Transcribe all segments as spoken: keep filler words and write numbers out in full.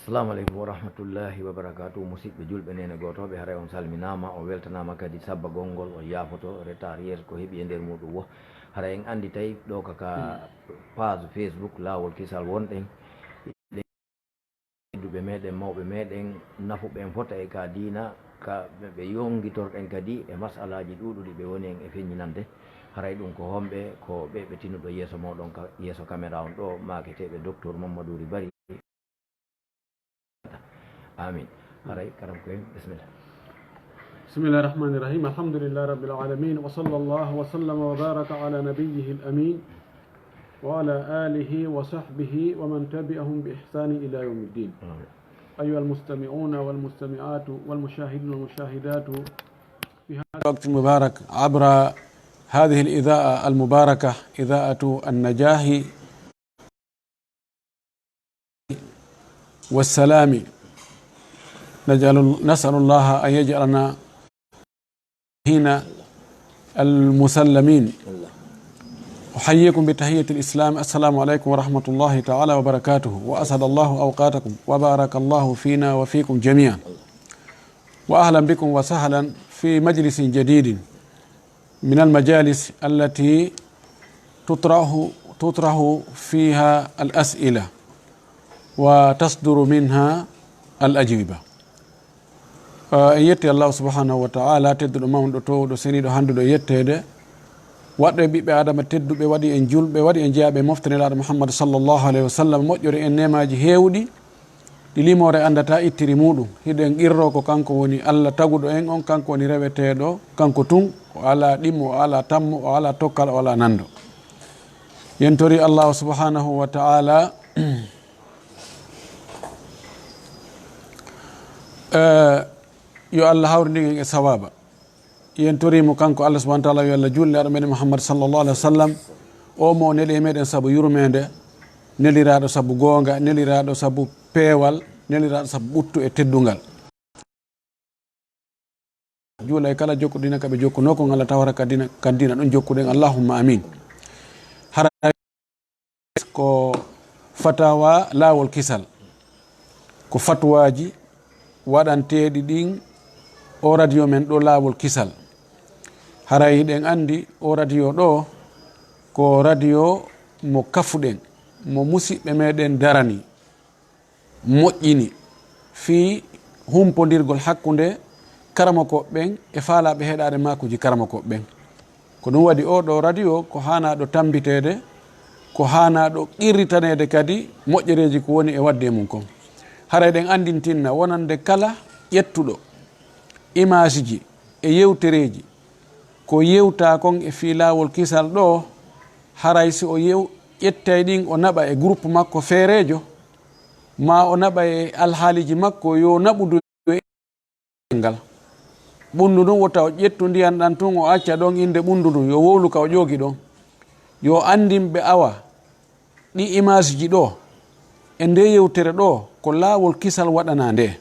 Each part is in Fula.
Assalamu aleykum wa rahmatullahi wa barakatuh. Musidɓe julɓe, nene gootooɓe, haray on salminaama, on weltanaama kadi sabbagol ngol, on yaafoto retard yeeso ko heɓi e nder muɗum wo. Haray en annditay ɗo ka, ka page Facebook Laawol Kisal wonɗen. Tedduɓe meɗen, mawɓe meɗen, nafuɓe en fota e ka diina, ka ɓe, ɓe yongitorɗen kadi e masalaaji ɗuuɗuɗi ɓe woni en e feññinande. Haray ɗum ko homɓe? Ko ɓe ɓe tinnuɗo yeeso mooɗon ka yeeso caméra on ɗo, maaketeeɓe Docteur Mamadou Ry Bari. Amin. Haray karam ko en, bismillah. بسم الله الرحمن الرحيم. الحمد لله رب العالمين، وصلى الله وسلم وبارك على نبيه الأمين وعلى آله وصحبه ومن تبعهم بإحسان إلى يوم الدين. Amin. أيها المستمعون والمستمعات والمشاهدون والمشاهدات في هذا الوقت المبارك عبر هذه الإذاعة المباركة، إذاعة النجاح والسلام. نجعل، نسأل الله أن يجعلنا هنا المسلمين. أحييكم بتحية الإسلام، السلام عليكم ورحمة الله تعالى وبركاته، وأسعد الله أوقاتكم، وبارك الله فينا وفيكم جميعا، وأهلا بكم وسهلا في مجلس جديد من المجالس التي تطرح، تطرح فيها الأسئلة وتصدر منها الأجوبة. En yetti Allahu subhanahu wa ta'ala, tedduɗo, mawnuɗo, towuɗo, seniiɗo, handuɗo e yetteede, waɗɗo e ɓiɓɓe Adama tedduɓe, waɗi en julɓe, waɗi en jeyaaɓe e mofte Nelaaɗo Muhammad sallallahu alayhi wa sallam, moƴƴori en neemaaji heewɗi, ɗi limoore anndata ittiri muɗum. Hiɗen qirro ko kanko woni Allah taguɗo en on, kanko woni reweteeɗo, kanko tun, o alaa ɗimmo, o alaa tammo, o alaa tokkal, o alaa nanndo. Yen tori Allahu subhanahu wa ta'ala, eh, yo Allah hawrindin en e sawaaba. Yen tori mo kanko Allah subhanahu wa ta'ala, yo Allah juulnu e Nelaaɗo meɗen Muhammad sallallahu alayhi wa sallam, o mo o neli e meɗen sabu yurmeende, neliraaɗo sabu goonga, neliraaɗo sabu peewal, neliraaɗo sabu ɓuttu e teddungal. Juula e kala jokkuɗo diina ka ɓe jokkunoo kon, Allah tawata ka diina, ka diina ɗum jokkuɗen, Allahumma amin. Hara ko fatawa Laawol Kisal, ko fatwaaji waɗanteeɗi ɗin o radio men ɗo, Laawol Kisal. Haray hiɗen anndi o radio ɗo ko radio mo kafuɗen, mo musiɓɓe meɗen darani, moƴƴini fii humpondirgol hakkunde karamokooɓe ɓen e faalaaɓe heɗaade maakuuji karamokooɓe ɓen. Ko ɗum waɗi oo ɗoo radio ko haanaaɗo tammbiteede, ko haanaaɗo qirritaneede kadi moƴƴereeji ko woni e waɗde e mum kon. Haray ɗen anndintinna wonande kala ƴettuɗo imaasiji e yewtereeji ko yewtaa kon e fii Laawol Kisal ɗoo, haray si o yew-, ƴettay ɗin o naɓa e groupe makko feereejo, maa o naɓa e alhaaliiji makko, yo naɓudu e ngal. Ɓunndu ndun wota o ƴettu ndiyan ɗan tun o acca ɗon innde ɓunndu ndun, yo wowlu ka o ƴoogi ɗon. Yo anndin ɓe awa ɗi imaasiji ɗoo e ndee yewtere ɗoo ko Laawol Kisal waɗanaa nde.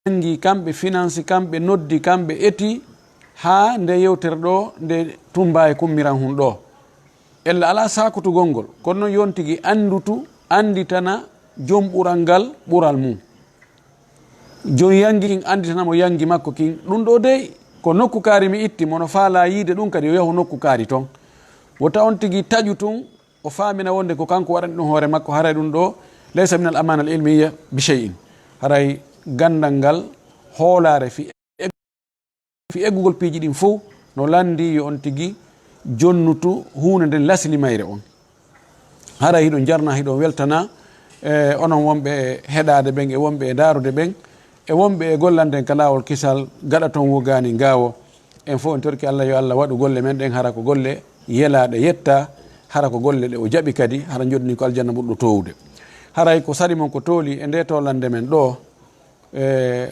Janngi, kamɓe finansi, kamɓe noddi, kamɓe eti, haa nde yewtere ɗoo, nde tumba e kummiran hun ɗoo. Ella alaa saakutugol ngol, kono non yontigi anndutu, annditana jom ɓural ngal ɓural mum. Jom yanngi kin annditana mo yanngi makko kin. Ɗum ɗoo dey, ko nokku kaari mi itti, mo no faalaa yiide ɗum kadi, yo yahu nokku kaari ton. Wota on tigi taƴu tun, o faamina wonde ko kanko waɗani ɗum hoore makko, haray ɗum ɗoo laysa min al amaana al ilmiya bi shay'in. Haray ganndal ngal hoolaare fi, fi eggugol piiji ɗin fow no lanndii yo on tigi jonnutu huunde nden lasli mayre on. Haray hiɗon jarna, hiɗon weltana, e onon wonɓe e heɗaade ɓen, e wonɓe e ndaarude ɓen, e wonɓe e gollande en ka Laawol Kisal, gaɗa ton woo gaa ni gaa woo. En fow en torki Allah yo Allah waɗu golle men ɗen hara ko golle yelaaɗe yettaa, hara ko golle ɗe o jaɓi kadi, hara njoɗɗini ko aljanna ɓurɗo toowude. Haray ko sali mon ko tooli e ndee toolannde men ɗoo, e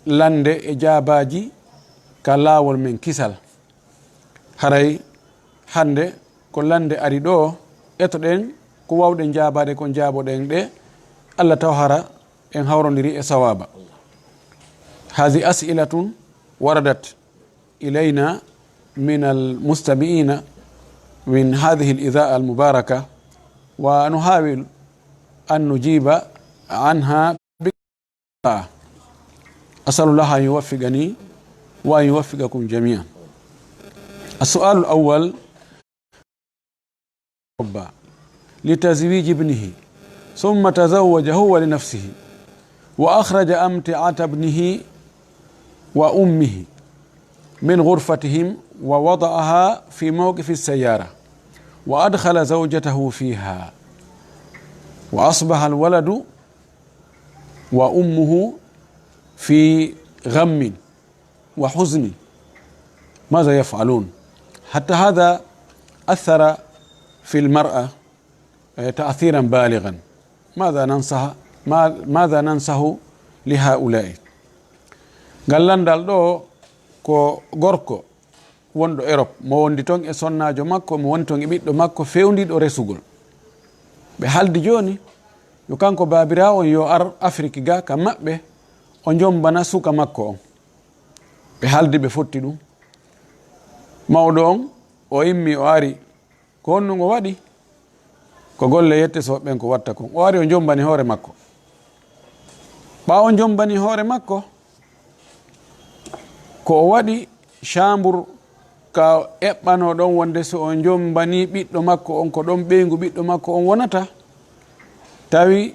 lannde e jaabaaji ka Laawol men Kisal. Haray hannde ko lannde ari ɗoo, etoɗen ko waawɗen jaabaade kon, jaaboɗen ɗe, Allah taw hara en hawrondiri e sawaaba. Haadi as'ilatun waradat ilayna min al mustami'ina min haadihi al idaa al mubaaraka, wa nuhaawilu an nujiiba عنها. أسأل الله أن يوفقني وأن يوفقكم جميعا. السؤال الأول: لتزويج ابنه، ثم تزوج هو لنفسه، وأخرج أمتعة ابنه وأمه من غرفتهم ووضعها في موقف السيارة، وأدخل زوجته فيها، وأصبح الولد وأمه في غم وحزن. ماذا يفعلون؟ حتى هذا أثر في المرأة، eh, تأثيرا بالغا. ماذا ننصح، ما-، ماذا ننصح لهؤلاء؟ Ngal lanndal ɗo ko gorko wonɗo Europe, mo wondi toon e sonnaajo makko, mo woni toon e ɓiɗɗo makko feewndiiɗo resugol. Ɓe haaldi jooni yo kanko baabiraawo on yo ar Afrik ga ka maɓɓe, o njombana suka makko on. Ɓe haaldi, ɓe fotti ɗum. Mawɗo on, o immi, o ari. Ko honɗum o waɗi? Ko golle yetteeso ɓen ko watta kon. O ari, o njombani hoore makko. Ɓaawo njombani hoore makko, ko o waɗi chambre ka eɓɓanoo ɗon wonde so o njombanii ɓiɗɗo makko on, ko ɗon ɓeyngu ɓiɗɗo makko on wonata, tawi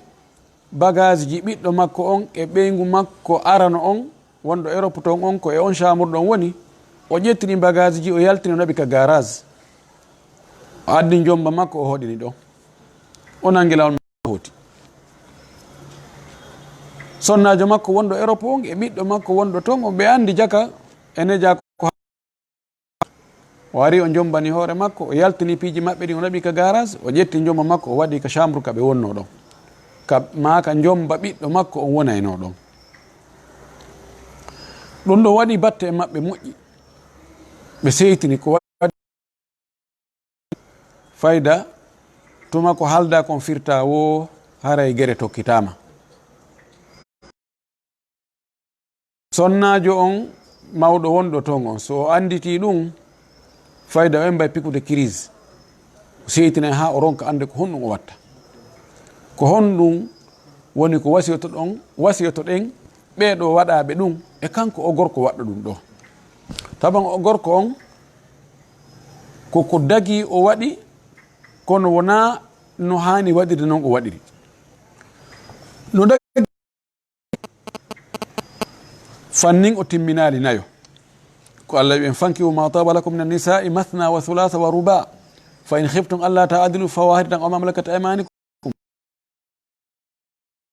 bagaasiji ɓiɗɗo makko on e ɓeyngu makko arano on, wonɗo Europe toon on, ko e on chambre ɗon woni. O ƴetti ɗin bagaasiji, o yaltini, o naɓi ka garage. O addi njomba makko, o hoɗini ɗon. O nangi laawol makko, o hooti. Sonnaajo makko wonɗo Europe on e ɓiɗɗo makko wonɗo toon on, ɓe anndi jaka e neja ko. O ari, o njombani hoore makko, o yaltini piiji maɓɓe ɗin, o naɓi ka garage, o ƴetti njomba makko, o waɗi ka chambre ka ɓe wonnoo ɗon, ka, maa ka njomba ɓiɗɗo makko on wonaynoo ɗon. Ɗum ɗo waɗi batte e maɓɓe moƴƴi. Ɓe seytini ko waɗi fayda, tuma ko haaldaa kon firtaa woo, haray gere tokkitaama. Sonnaajo on, mawɗo wonɗo toon on, so o annditii ɗum, fayda o emmbay pikude crise. O seytinay haa o ronka annde ko honɗum o watta. Ko honɗum woni ko wasiyotoɗon, wasiyotoɗen ɓee ɗoo waɗaaɓe ɗum, e kanko o gorko waɗɗo ɗum ɗoo? Taban o gorko on, ko ko dagii o waɗi, kono wonaa no haani waɗirde non o waɗiri. No dagii fannin o timminaali nayo. Ko Allah wi'i en, "Fankihu ma taba lakum min annisai mathna wa thulatha wa ruba. Fa in khiftum alla ta'dilu fa wahidatan aw ma malakat aymanukum.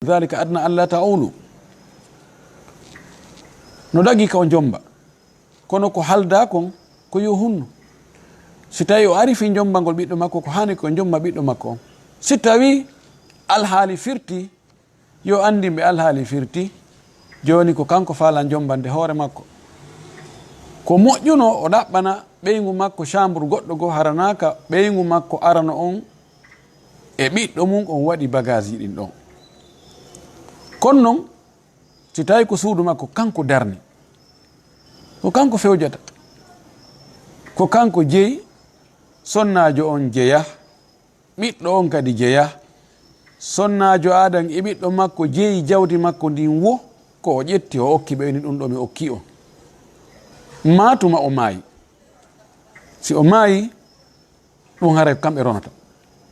Dhalika adna alla ta'ulu." No dagii ka o njomba. Kono ko haaldaa kon, ko yo hunnu. Si tawi o ari fii njombangol ɓiɗɗo makko, ko haani ko njomba ɓiɗɗo makko on. Si tawi alhaali firti, yo anndi mbe alhaali firti, jooni ko kanko faalaa njombande hoore makko. Ko moƴƴuno o ɗaɓɓana ɓeyngu makko chambre goɗɗo goo, haranaaka ɓeyngu makko arano on e ɓiɗɗo mum on waɗi bagaaji ɗin ɗon. Kono non, si tawi ko suudu makko kanko darni, ko kanko fewjata, ko kanko jeyi, sonnaajo on jeya, ɓiɗɗo on kadi jeya. Sonnaajo adan e ɓiɗɗo makko jeyi jawdi makko ndin wo, ko o ƴetti o okki ɓe, woni ɗum ɗo mi okki on. Maa tuma o maayi. Si o maayi, ɗum haray ko kamɓe ronata,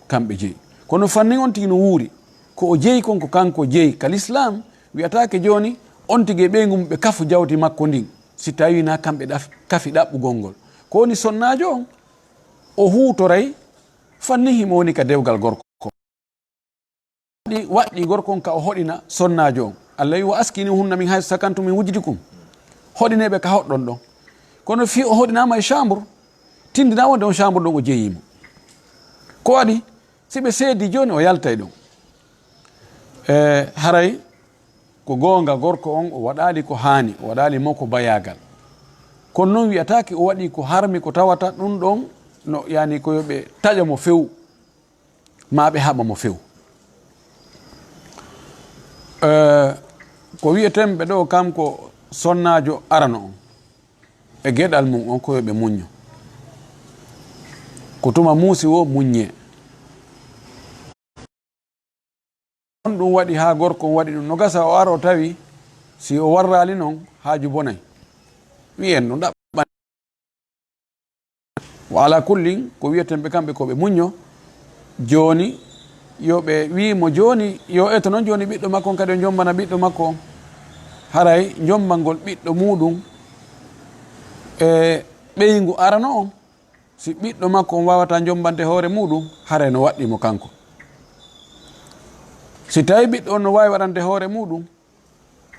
kamɓe jeyi. Kono fannin on tigi no wuuri, ko o jeyi kon ko kanko jeyi. Ka Lislaam wi'ataake jooni on tigi e ɓeyngu mum ɓe kafu jawdi makko ndin, si tawi na kamɓe ɗaf-, kafi ɗaɓɓugol ngol. Ko woni sonnaajo on, o huutoray fannin himo woni ka dewgal gorko. Waɗɗi, waɗɗi gorko on ka o hoɗina sonnaajo on. Allah wi, "Wa askinuhunna min haythu sakantum min wujdikum." Hoɗinee ɓe ka hoɗɗon ɗon. Kono fii o hoɗinaama e chambre, tindinaa wonde on chambre ɗon o jeyi mo. Ko waɗi? Si ɓe seedi jooni, o yaltay ɗon. E, haray ko goonga, gorko on o waɗaali ko haani, o waɗaali mo ko bayaagal. Kono non wi'ataake o waɗi ko harmi, ko tawata ɗum ɗon no, yani, ko yo ɓe taƴo mo few, maa ɓe haɓa mo few. E, ko wi'eten ɓe ɗo, kam ko sonnaajo arano on, e geɗal mum on, ko yo ɓe muñño. Ko tuma muusi wo, muññee. ɗum waɗi haa gorko on waɗi ɗum, no gasa o ara o tawi si o warraali non haaju bonay. Wi'en no ɗaɓɓan. Wa ala kullin, ko wi'eten ɓe kamɓe ko ɓe muñño. Jooni, yo ɓe wi'i mo jooni, yo eto non jooni ɓiɗɗo makko on kadi o jombana ɓiɗɗo makko on. Haray jombangol ɓiɗɗo muuɗum e ɓeyngu arano on, si ɓiɗɗo makko on waawataa jombande hoore muuɗum, haray no waɗɗii mo kanko. Si tawii ɓiɗɗo on no waawi waɗande hoore muuɗum,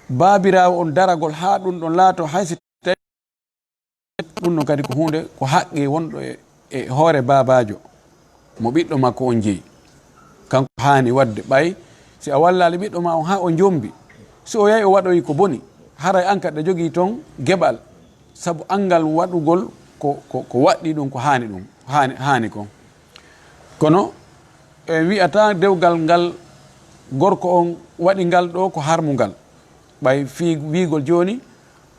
baabiraawo on daragol haa ɗum ɗon laato, hay si tawii ɗum ɗon kadi ko huunde, ko haqqee wonɗo e, e hoore baabaajo mo ɓiɗɗo makko on jeyi. Kanko haani waɗde, ɓay si a wallaali ɓiɗɗo ma on haa o jombi, si o yahi o waɗoyi ko boni, haray an kadi a jogii ton geɓal, sabu anngal waɗugol ko, ko, ko waɗɗii ɗum, ko haani ɗum, haani, haani kon. Kono en wi'ataa dewgal ngal gorko on waɗi ngal ɗoo ko harmungal. Ɓay fii wi'ugol jooni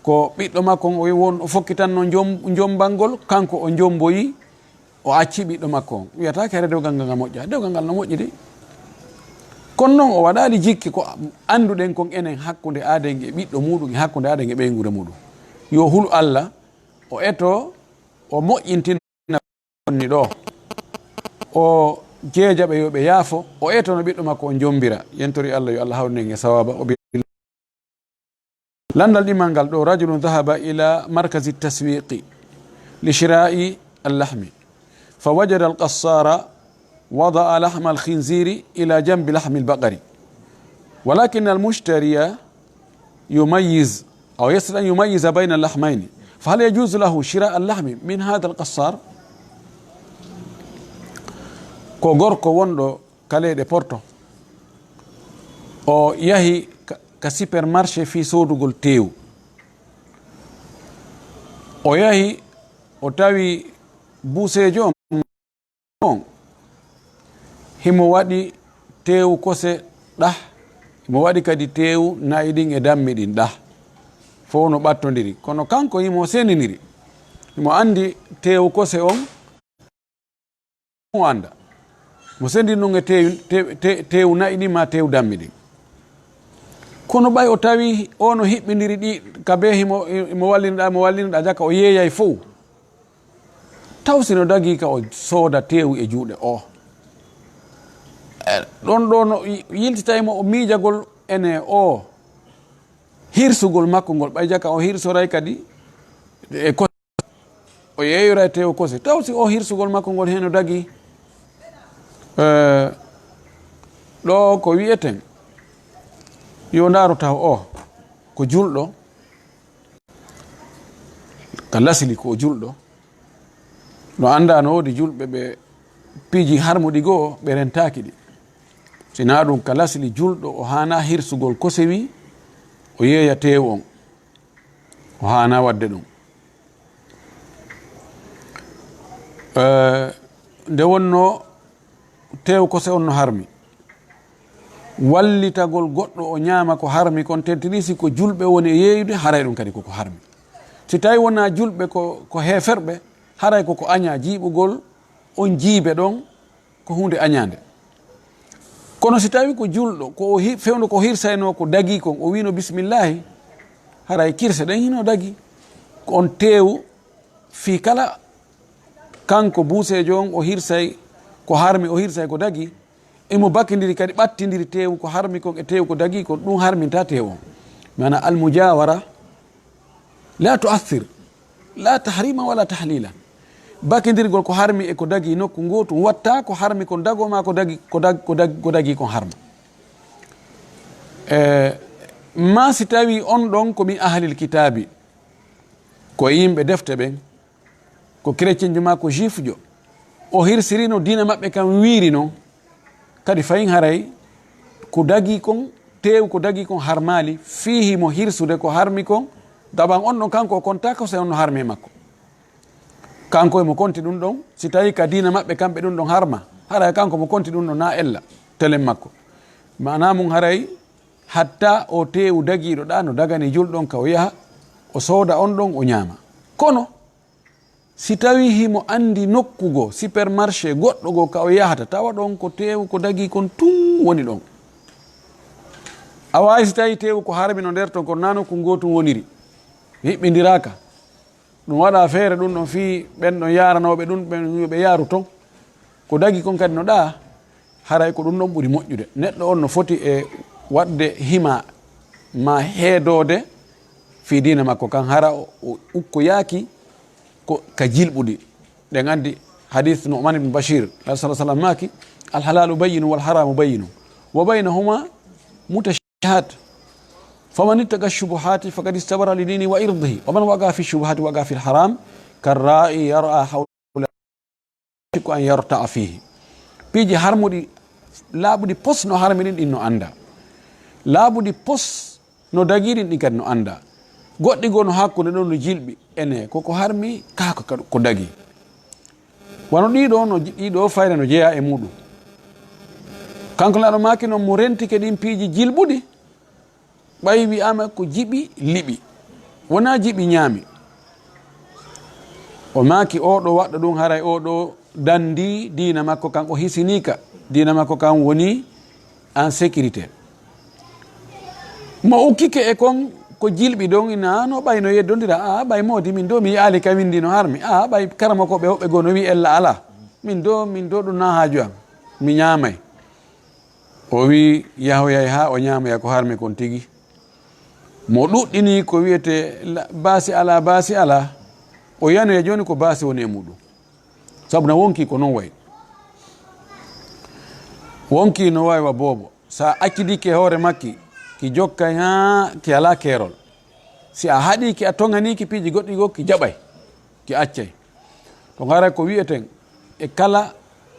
ko ɓiɗɗo makko on o won o fokkitanno jom-, jombangol, kanko o jomboyi, o acci ɓiɗɗo makko on. Wi'ataa kere dewgal ngal ngal moƴƴaa. Dewgal ngal no moƴƴi de. Kono non o waɗaali jikke ko annduɗen kon enen hakkunde aaden e ɓiɗɗo muuɗum, e hakkunde aaden e ɓeynguure muuɗum. Yo hulu Alla, o eto, o moƴƴintina wonni ɗoo. O jeeja ɓe, yo ɓe yaafo, o eto no ɓiɗɗo makko on jombira. Yentori Alla, yo Alla hawrinen e sawaaba. O bi-, lanndal ɗimal ngal ɗoo, rajulun dhahaba ila markazi taswiqi li shira'i al-lahmi, fa wajada al-qassara wada'a lahma al-khinziri ila janbi lahmi al-baqari. Walakin al-mushtariya يميز أو يستطيع أن يميز بين اللحمين، فهل يجوز له شراء اللحم من هذا القصار؟ Ko gorko wonɗo ka leyɗe Porto, o yahi ka, ka supermarché fii soodugol teewu. O yahi, o tawi buuseejo on on, himo waɗi teewu kose ɗah, himo waɗi kadi teewu na'i ɗin e dammi ɗin ɗah. Fow no ɓattondiri. Kono kanko himo sendiniri. Himo anndi teewu kose on, mo annda. Mo sendini ɗum e teewu, te-, te-, teewu na'i ɗin maa teewu dammi ɗin. Kono ɓay o tawi o no hiɓɓindiri ɗi, ka bee himo, himo walliniɗaa, mo walliniɗaa jaka o yeeyay fow. Taw si no dagii ka o sooda teewu e juuɗe o. E, ɗon ɗo no yi-, yiltitay mo o miijagol ene o hirsugol makko ngol, ɓay jaka o hirsoray kadi e ko-, o yeeyoray teewu kose. Taw si o hirsugol makko ngol heno dagii, e, ɗo ko wi'eten, yo ndaaru taw o ko julɗo, ka lasli ko o julɗo. No anndaa no woodi julɓe ɓe piiji harmuɗi goo ɓe rentaaki ɗi. Si naa ɗum ka lasli julɗo o haanaa hirsugol ko sewi o yeeya teewu on. O haanaa waɗde ɗum. Eh, nde wonnoo teewu kose on no harmi. Wallitagol goɗɗo o ñaama ko harmi kon, tentinii si ko julɓe woni e yeeyude, haray ɗum kadi koko harmi. Si tawi wonaa julɓe, ko, ko heeferɓe, haray koko añaa jiiɓugol on jiibe ɗon, ko huunde añaande. Kono si tawi ko julɗo, ko o hi-, fewndo ko hirsaynoo ko dagii kon, o wiino bismillaahi, haray kirse ɗen hino dagii. Ko on teewu fii kala kanko buuseejo on o hirsay ko harmi, o hirsay ko dagii, imo bakindiri kadi ɓattindiri teewu ko harmi kon e teewu ko dagii kon, ɗum harminta teewu on. Maana almujaawara la tuathir, la tahrima wala tahlila. Bakindirgol ko harmi e ko dagii nokku ngootu watta ko harmi kon dagoo maa ko dagii, ko dag-, ko dag-, ko dagii kon harma. E, maa si tawi on ɗon ko min ahlil kitaabi, ko e yimɓe defte ɓen, ko chrétienjo maa ko juifjo, o hirsirino diina maɓɓe kan wiiri non, kadi fayin haray ko dagii kon, teewu ko dagii kon harmaali, fii himo hirsude ko harmi kon, gaban on ɗon kanko o kontaako si on no harmi e makko. Kanko emo konti ɗum ɗon, si tawi ka diina maɓɓe kamɓe ɗum ɗon harma, haray kanko mo konti ɗum ɗon na ella telen makko. Maana mum haray hatta o teewu dagiiɗo ɗa no dagani julɗo on ka o yaha, o sooda on ɗon, o ñaama. Kono si tawi himo anndi nokku goo, supermarché goɗɗo goo ka o yahata, tawa ɗon ko teewu ko dagii kon tun woni ɗon. Awa hay si tawi teewu ko harmi no nder ton, kono naa nokku ngootum woniri, hiɓɓindiraaka. Ɗum waɗa feere ɗum ɗon fii ɓen ɗon yaaranooɓe ɗum ɓen, yo ɓe yaaru ton. Ko dagi kon kadi no ɗaa, haray ko ɗum ɗon ɓuri moƴƴude. Neɗɗo on no foti e waɗde hima maa heedoode fii diina makko kan, hara o, o ukkoyaaki ko ka jilɓuɗi. Ɗen anndi hadith Nu'man ibn Bashir, Rasul sallallahu alaihi wasallam maaki: "Al halalu bayyinu wal haramu bayyinu, wa baynahuma mutashabihat. Faman ittaqa shubuhati faqad istabara li dini wa irdihi, wa man waqa fi shubuhati waqa fil haram, karra'i yar'a hawla shikku an yarta'a fihi." Piiji harmuɗi, laaɓuɗi pos no harmi ɗin, ɗin no annda. Laaɓuɗi pos no dagi ɗin, ɗin kadi no annda. Goɗɗi goo no hakkunde ɗon no jilɓi, ene, ko ko harmi, kaa ko, ko dagi. Wano ɗiɗo no, ɗiɗo fayre no jeyaa e muɗum. Kanko Nelaaɗo maaki non, mo rentike ɗin piiji jilɓuɗi, ɓay wi'aama ko jiɓi liɓi, wonaa jiɓi ñaami. O maaki, oo ɗoo waɗɗo ɗum, haray oo ɗoo danndii diina makko kan, o hisinii ka. Diina makko kan woni en sécurité. Mo ukkike e kon ko jilɓi ɗon, ina no ɓay no yeddondira, "A, ɓay moodi, min ɗoo mi yi'aali ka winndi no harmi. A, ɓay karamokooɓe woɓɓe goo no wi'i ella alaa. Min ɗoo, min ɗoo ɗum naa haaju am. Mi ñaamay." O wi'i yahoyay haa o ñaamoya ko harmi kon tigi. Mo ɗuɗɗini ko wi'etee la-, baasi alaa, baasi alaa, o yanoya jooni ko baasi woni e muɗum. Sabu na wonkii ko non wayi. Wonkii no waawi wa boobo. Si a accidike hoore makki, ki jokkay haa ki alaa keerol. Si a haɗiiki, a toŋaniiki piiji goɗɗi goo, ki jaɓay, ki accay. To ngara ko wi'eten e kala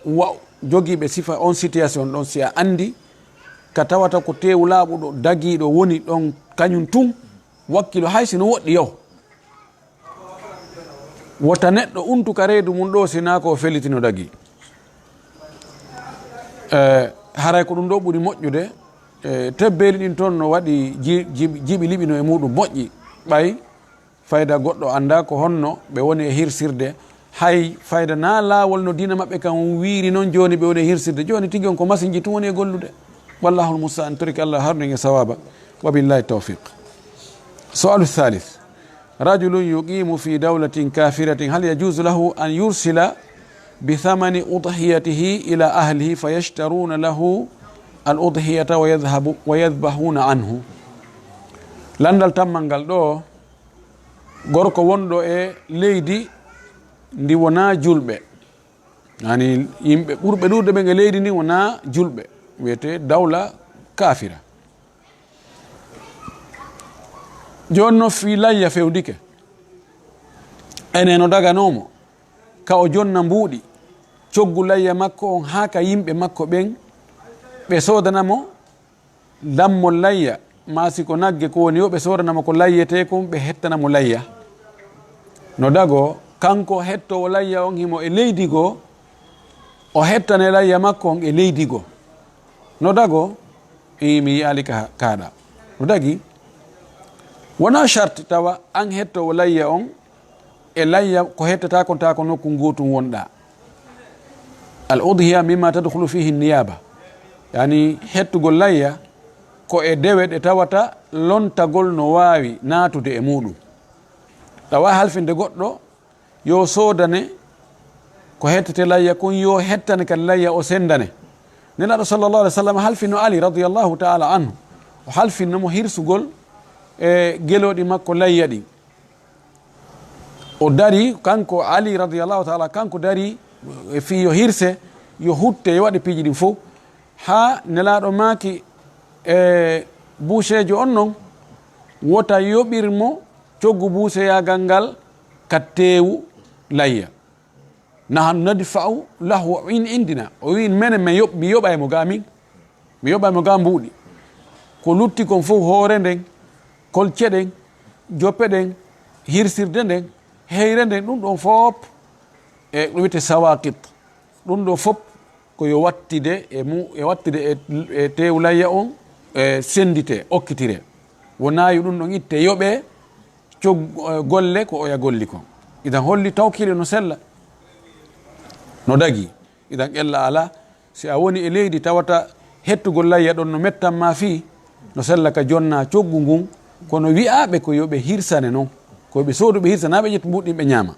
wa-, jogiiɓe sifa on situation ɗon, si a anndi ka tawata ko teewu laaɓuɗo dagiiɗo woni ɗon kañum tun, wakkilo hay si no woɗɗi yaw. Wota neɗɗo untu ka reedu mum ɗoo, si naa ko o felliti no dagii. Eh, haray ko ɗum ɗoo ɓuri moƴƴude. Eh, tebbeeli ɗin ton no waɗi ji-, jiɓi, jiɓi liɓi no e muɗum moƴƴi. Ɓay fayda goɗɗo anndaa ko honno ɓe woni e hirsirde. Hay fayda naa laawol no diina maɓɓe kan wiiri non, jooni ɓe woni e hirsirde. Jooni tigi on ko masinji tun woni e gollude. Wallahul musta'an, torike Allah harnu en e sawaaba. Wa billahi tawfiq. Su'alu thalith. رجل يقيم في دولة كافرة، هل يجوز له أن يرسل بثمن أضحيته إلى أهله فيشترون له الأضحية ويذهب-، ويذبحون عنه؟ Lanndal tammal ngal ɗoo, gorko wonɗo e leydi ndi wonaa julɓe, yani yimɓe ɓurɓe ɗuuɗude ɓen e leydi ndin wonaa julɓe, wiyetee dawla kaafira. Jooni non fii layya fewndike. Ene no daganoo mo ka o jonna mbuuɗi, coggu layya makko on haa ka yimɓe makko ɓen, ɓe soodana mo lammol layya, maa si ko nagge ko woni, yo ɓe soodana mo ko layyetee kon, ɓe hettana mo layya. No dagoo, kanko hettoowo layya on himo e leydi goo, o hettane layya makko on e leydi goo. No dagoo, ii, mi yi'aali ka, kaaɗa. No dagii, wonaa sharti tawa an hettoowo layya on e layya ko hettataa kon, taa ko nokku ngootum wonɗaa. Al udhiya mimma tadkhulu fihi niyaba. Yani hettugol layya ko e dewe ɗe tawata lontagol no waawi naatude e muɗum. Ɗawa halfinde goɗɗo yo soodane ko hettete layya kon, yo hettane kadi layya o sendane. Nelaaɗo sallallahu alaihi wasallam halfino Ali radiyallahu ta'ala anhu. O halfinno mo hirsugol e gelooɗi makko layya ɗin. O dari, kanko Ali radiyallahu ta'ala, kanko dari e fii yo hirse, yo hutte, yo waɗe piiji ɗin fof. Haa Nelaaɗo maaki e buuseejo on non, wota yoɓir mo coggu buuseyaagal ngal ka teewu layya. Nahnu nadfa'u lahu in indina. O wi'i, menen, men yoɓ-, mi yoɓay mo ga min. Mi yoɓay mo ga mbuuɗi. Ko lutti kon fof, hoore nden, kolce ɗen, joppe ɗen, hirsirde nden, heyre nden, ɗum ɗon fof e ɗum wiyetee sawaqit. Ɗum ɗo fof ko yo wattide e mu-, e wattide e, e teewu layya on, e sendite, okkitire. Wonaa yo ɗum ɗon itte, yoɓe cog-, eh, golle ko oya golli kon. Idan holli tawkiile no sella, no dagi. Idan ella alaa, si a woni e leydi tawata hettugol layya ɗon no mettan ma fii, no sella ka jonna coggu ngun, kono wi'aaɓe ko yo ɓe hirsane non, ko ɓe soodu ɓe hirsa, naa ɓe ƴetta mbuuɗi ɗin ɓe ñaama.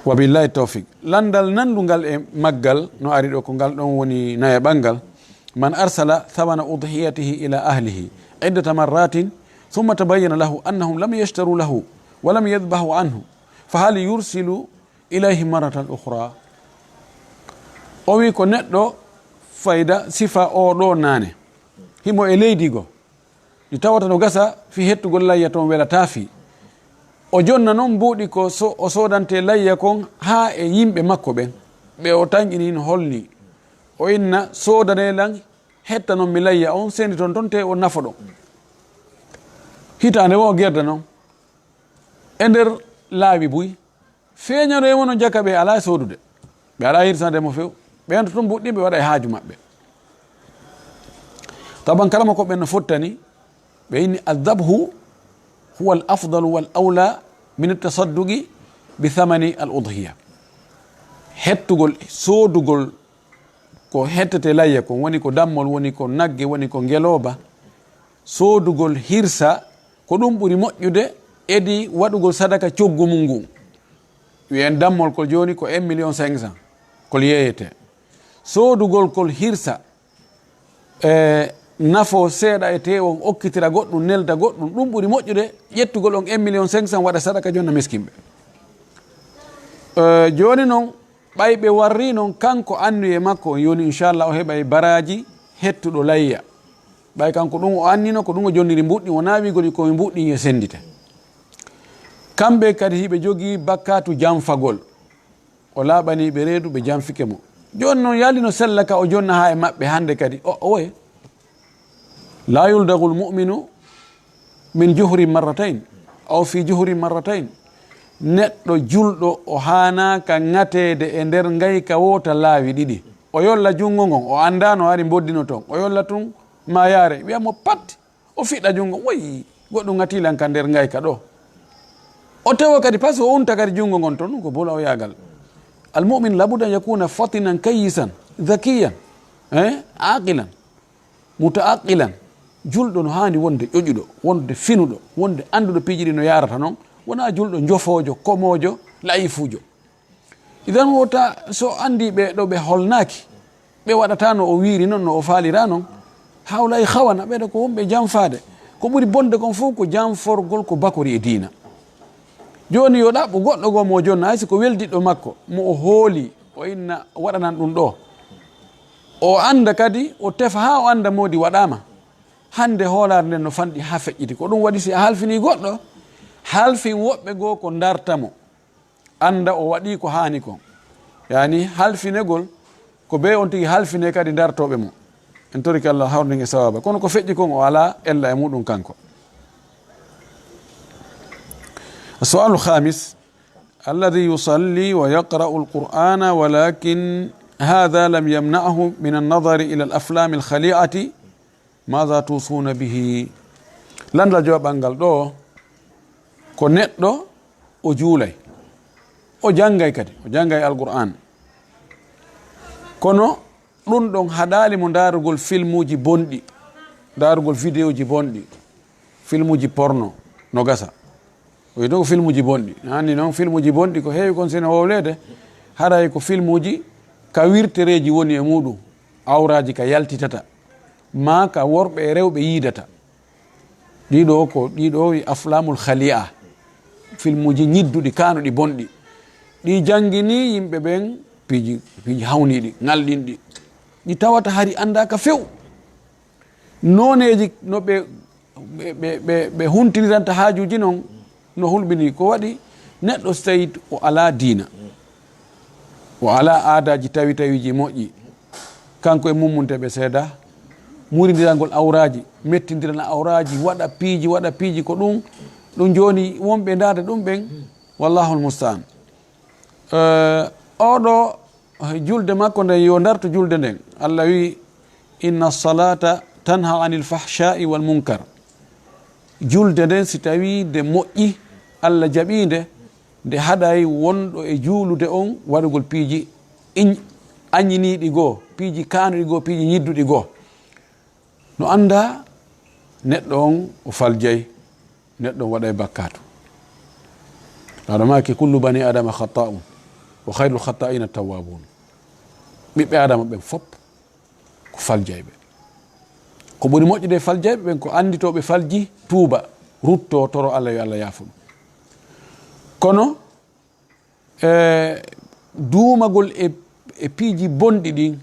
Wa billahi tawfiq. Landal nandungal e maggal no ari ɗo, ko ngal ɗon woni nayaɓal ngal. Man arsala thamana udhiyatihi ila ahlihi iddata marratin, thumma tabayyana lahu annahum lam yashtaru lahu wa lam yadhbahu anhu, fa hal yursilu ilayhi marratan ukhra? O wi ko neɗɗo fayda sifa o ɗo nane. Himo e leydi go. Ɗi tawata no gasa fi hettugol layya ton welataa fi. O jonna non mbuuɗi ko so, o soodante layya kon haa e yimɓe makko ɓen. Ɓe o tanƴini no holni. O inna soodane lan hetta non mi layya on sendi ton ton te o nafo ɗon. Hitaande wo o gerda non. E nder laawi buy. Feeñanoye mo no jaka ɓe alaa e soodude. Ɓe alaa e hirsande mo few. Ɓe yanto tun mbuuɗi ɗin ɓe waɗa e haaju maɓɓe. Taban kala mo ko ɓen no fottani, ɓe inni aldabhu huwa al afdalu wal awla min at tasadduqi bi thamani al udhiya. Hettugol, soodugol ko hettete layya kon, woni ko dammol, woni ko nagge, woni ko ngelooba, soodugol hirsa, ko ɗum ɓuri moƴƴude edi waɗugol sadaka coggu mum ngun. Wiyen dammol kol jooni ko un million cinq cent, kol yeeyete. Soodugol kol hirsa, e nafo seeɗa e te on okkitira goɗɗum, nelda goɗɗum, ɗum ɓuri moƴƴude ƴettugol on un million cinq cent waɗa sadaka jonna miskinɓe. E, jooni non, ɓay ɓe warri non, kanko annuye makko on yoni, inchallah, o heɓay baraaji hettuɗo layya. Ɓay kanko ɗum o annino, ko ɗum o jonniri mbuuɗi, o naawigol ko e mbuuɗi e sendite. Kamɓe kadi hiɓe jogii bakkatu janfagol. O laaɓanii ɓe reedu, ɓe janfike mo. Jooni non, yalino sella ka o jonna haa e maɓɓe hannde kadi. O, oye. La yuldagul mu'minu min juhri marratayn, aw fi juhri marratayn. Neɗɗo julɗo o haanaaka ŋateede e nder ngayka woota laawi ɗiɗi. O yolla junngo ngon, o anndaa no ari mboddino ton. O yolla tun maayaare, wi'a mo pat, o fiɗa junngo, woy, goɗɗum ŋatii lan ka nder ngayka ɗo. O tewo kadi, pas o unta kadi junngo ngon ton, ɗum ko bolo o yaagal. Al mu'min labudda an yakuna fatinan kayyisan, dhakiyan, eh, aqilan. Muta'aqqilan, julɗo no haani wonde ƴoƴuɗo, wonde finuɗo, wonde annduɗo piiji ɗi no yaarata non, wonaa julɗo njofoojo, komoojo, layifuujo. Idan wota so anndi ɓe ɗo ɓe holnaaki, ɓe waɗataa no o wiiri non, no o faalira non, hawlay khawana, ɓeɗo ko wonɓe janfaade. Ko ɓuri bonde kon fof ko janforgol ko bakori e diina. Jooni yo ɗaɓɓu goɗɗo goo mo o jonna, hay si ko weldiɗɗo makko, mo o hooli, o inna waɗanan ɗum ɗo. O annda kadi, o tefa haa o annda moodi waɗaama. Hannde hoolaare nden no fanɗi haa feƴƴiti. Ko ɗum waɗi si a halfinii goɗɗo, halfin woɓɓe goo ko ndarta mo. Annda o waɗii ko haani kon. Yaani halfinegol, ko bee on tigi halfinee kadi ndartooɓe mo. En torike Allah hawrindin e sawaaba. Kono ko feƴƴi kon o alaa ella e muuɗum kanko. As-su'alu khamis. Alladhi yusalli wa yaqra'u al-Qur'ana walakin hadha lam yamna'hu min an-nadhari ila al-aflami al-khali'ati, madha tusuna bihi? Landal joɓangal ɗo ko neɗɗo o juulay, o janngay kadi, o janngay al-Qur'an. Kono ɗum ɗon haɗaali mo ndaarugol filmuuji bonɗi, ndaarugol videoji bonɗi, filmuuji porno no gasa. O wiyi ɗum ko filmuuji bonɗi. Anndi noon filmuuji bonɗi ko heewi kon sene wowleede, haray ko filmuuji ka wirtereeji woni e muuɗum, awraaji ka yaltitata, maa ka worɓe e rewɓe yiidata. Ɗiɗo ko, ɗiɗo wi aflamul khali'a, filmuuji ñidduɗi, kaanuɗi, bonɗi. Ɗi janngini yimɓe ɓen piiji, piiji hawniiɗi, ŋalɗinɗi. Ɗi tawata hari anndaaka few. Nooneeji no ɓe, ɓe, ɓe, ɓe, ɓe huntiniranta haajuuji non no hulɓinii. Ko waɗi neɗɗo so tawii o alaa diina, o alaa aadaaji tawi tawiiji moƴƴi, kanko e mummunteeɓe seedaa, murindirangol awraaji, mettindirana awraaji, waɗa piiji, waɗa piiji, ko ɗum, ɗum jooni wonɓe ndaada ɗum ɓen, wallahul musta'an. Eh, oɗo, eh, julde makko nden, yo ndartu julde nden. Allah wi, "Inna salata tanha anil fahsha'i wal munkar." Julde nden, si tawi nde moƴƴi, Allah jaɓi nde, nde haɗay wonɗo e juulude on waɗugol piiji iñ-, añiniiɗi goo, piiji kaanuɗi goo, piiji ñidduɗi goo. No annda neɗɗo on o faljay, neɗɗo on waɗay bakkaatu. Aɗa maaki, "Kullu bani Adama khatta'un, wa khayrul khatta'ina tawwabun." Ɓiɓɓe Adama ɓen fop ko faljayɓe. Ko ɓuri moƴƴude e faljayɓe ɓen ko annditooɓe falji, tuuba, rutto, toro Allah, yo Allah yaafo ɗum. Kono, e, duumagol e, e piiji bonɗi ɗin,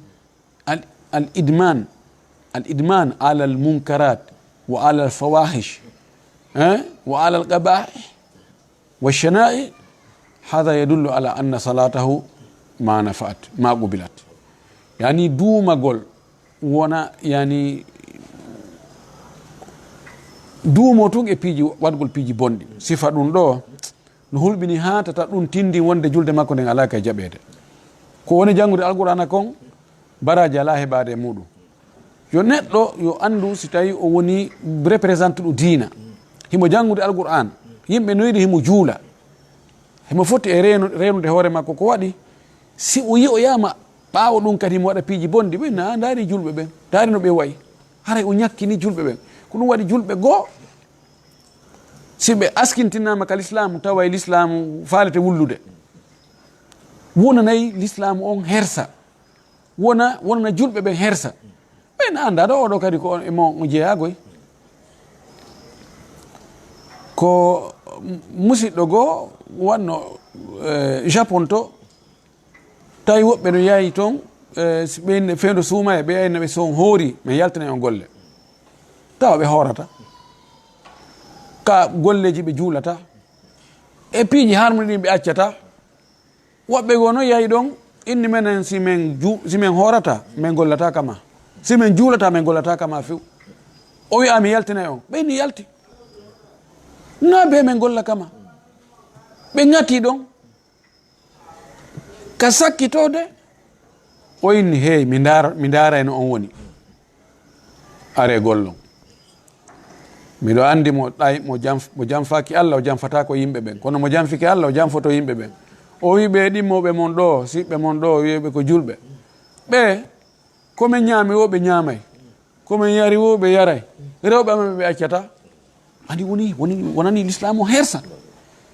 al, al idman, al idman ala al munkarat wa ala al fawahish, eh, wa ala al qaba'ih, wa shana'i, hadha yadullu ala anna salatahu ma nafa'at, ma qubilat. Yani duumagol wona, yani duumo tun e piiji, waɗgol piiji bonɗi. Sifa ɗum ɗo no hulɓini haa tata ɗum tindin wonde julde makko nden alaa kay jaɓeede. Ko woni janngude Alqur'aana kon, baraaji alaa heɓaade e muɗum. Yo neɗɗo yo anndu si tawi o woni représente ɗo diina, himo janngude Alqur'aan, yimɓe no yiɗi himo juula, himo foti e reenu-, reenude hoore makko. Ko waɗi si o yi'oyaama ɓaawo ɗum kadi himo waɗa piiji bonɗi? Ɓe na ndaari julɓe ɓen, ndaari no ɓe wayi, haray o ñakkini julɓe ɓen. Ko ɗum waɗi julɓe goo, si ɓe askintinaama ka lislaamu, tawa e lislaamu faalete wullude, wonanay lislaamu on hersa. Wona, wonana julɓe ɓen hersa. Ɓen annda ɗo, oɗo kadi ko on, e mo o jeyagoy. Ko musiɗɗo goo wanno, eh, Japon to, tawi woɓɓe no yahi ton, eh, si ɓe fewndo suuma e ɓe ayna ɓe son hoori, min yaltinay on golle. Tawa ɓe hoorata. Ka golleji ɓe juulata. E piiji harmuɗi ɗin ɓe accata. Woɓɓe goo no yahi ɗon, inni menen, si men ju-, si men hoorata, men gollata kama. Si men juulata, men gollata kama few. O wi'a mi yaltinay on. Ɓe inni yalti. Na be men golla kama. Ɓe ŋati ɗon. Ka sakkitode, o inni, "Hey, mi ndaara, mi ndaarayno on woni." Are gollon. Miɗo anndi mo ɗay-, mo janf-, mo janfaaki Allah, o janfataa ko yimɓe ɓen. Kono mo janfike Allah, o janfoto yimɓe ɓen. O wi ɓe ɗimmooɓe mon ɗo, siɓɓe mon ɗo, wi'eɓe ko julɓe. Ɓe, ko men ñaami wo, ɓe ñaamay. Ko men yari wo, ɓe yaray. Rewɓe amen ɓe accata. Andi woni, woni, wonani lislaamu o hersa.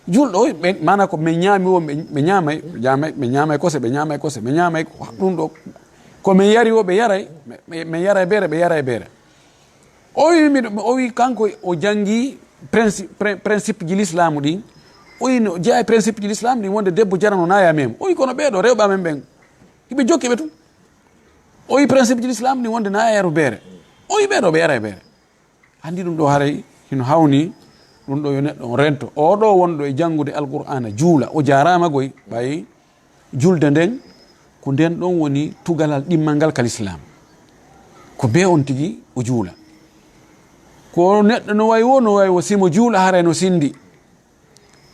Julɗo, o, ɓe, maana ko men ñaami wo, ɓe, ɓe ñaamay, ɓe ñaamay, ɓe ñaamay kose, ɓe ñaamay kose, ɓe ñaamay ko, ɗum ɗo. Ko men yari wo, ɓe yaray, ɓe, ɓe, men yaray beere, ɓe yaray beere. O wi, miɗo, o wi kanko o janngi princi-, prin-, principe ji lislaamu ɗin. O wi no jeyaa e principe ji lislaamu ɗin wonde debbo jarano naaya mem. O wi kono ɓee ɗo rewɓe amen ɓen, hiɓe jokki ɓe tun. O wi principe ji lislaamu ɗin wonde naaya yaru beere. O wi ɓee ɗo ɓe yaray beere. Andi ɗum ɗo haray hino hawni, ɗum ɗo yo neɗɗo on rento. Oo ɗo wonɗo e janngude Alqur'aana juula, o jaaraama goy, ɓay julde nden ko nden ɗon woni tugalal ɗimmal ngal ka lislaam. Ko bee on tigi o juula. Ko neɗɗo no wayi wo, no wayi wo, si mo juula haray no sindi.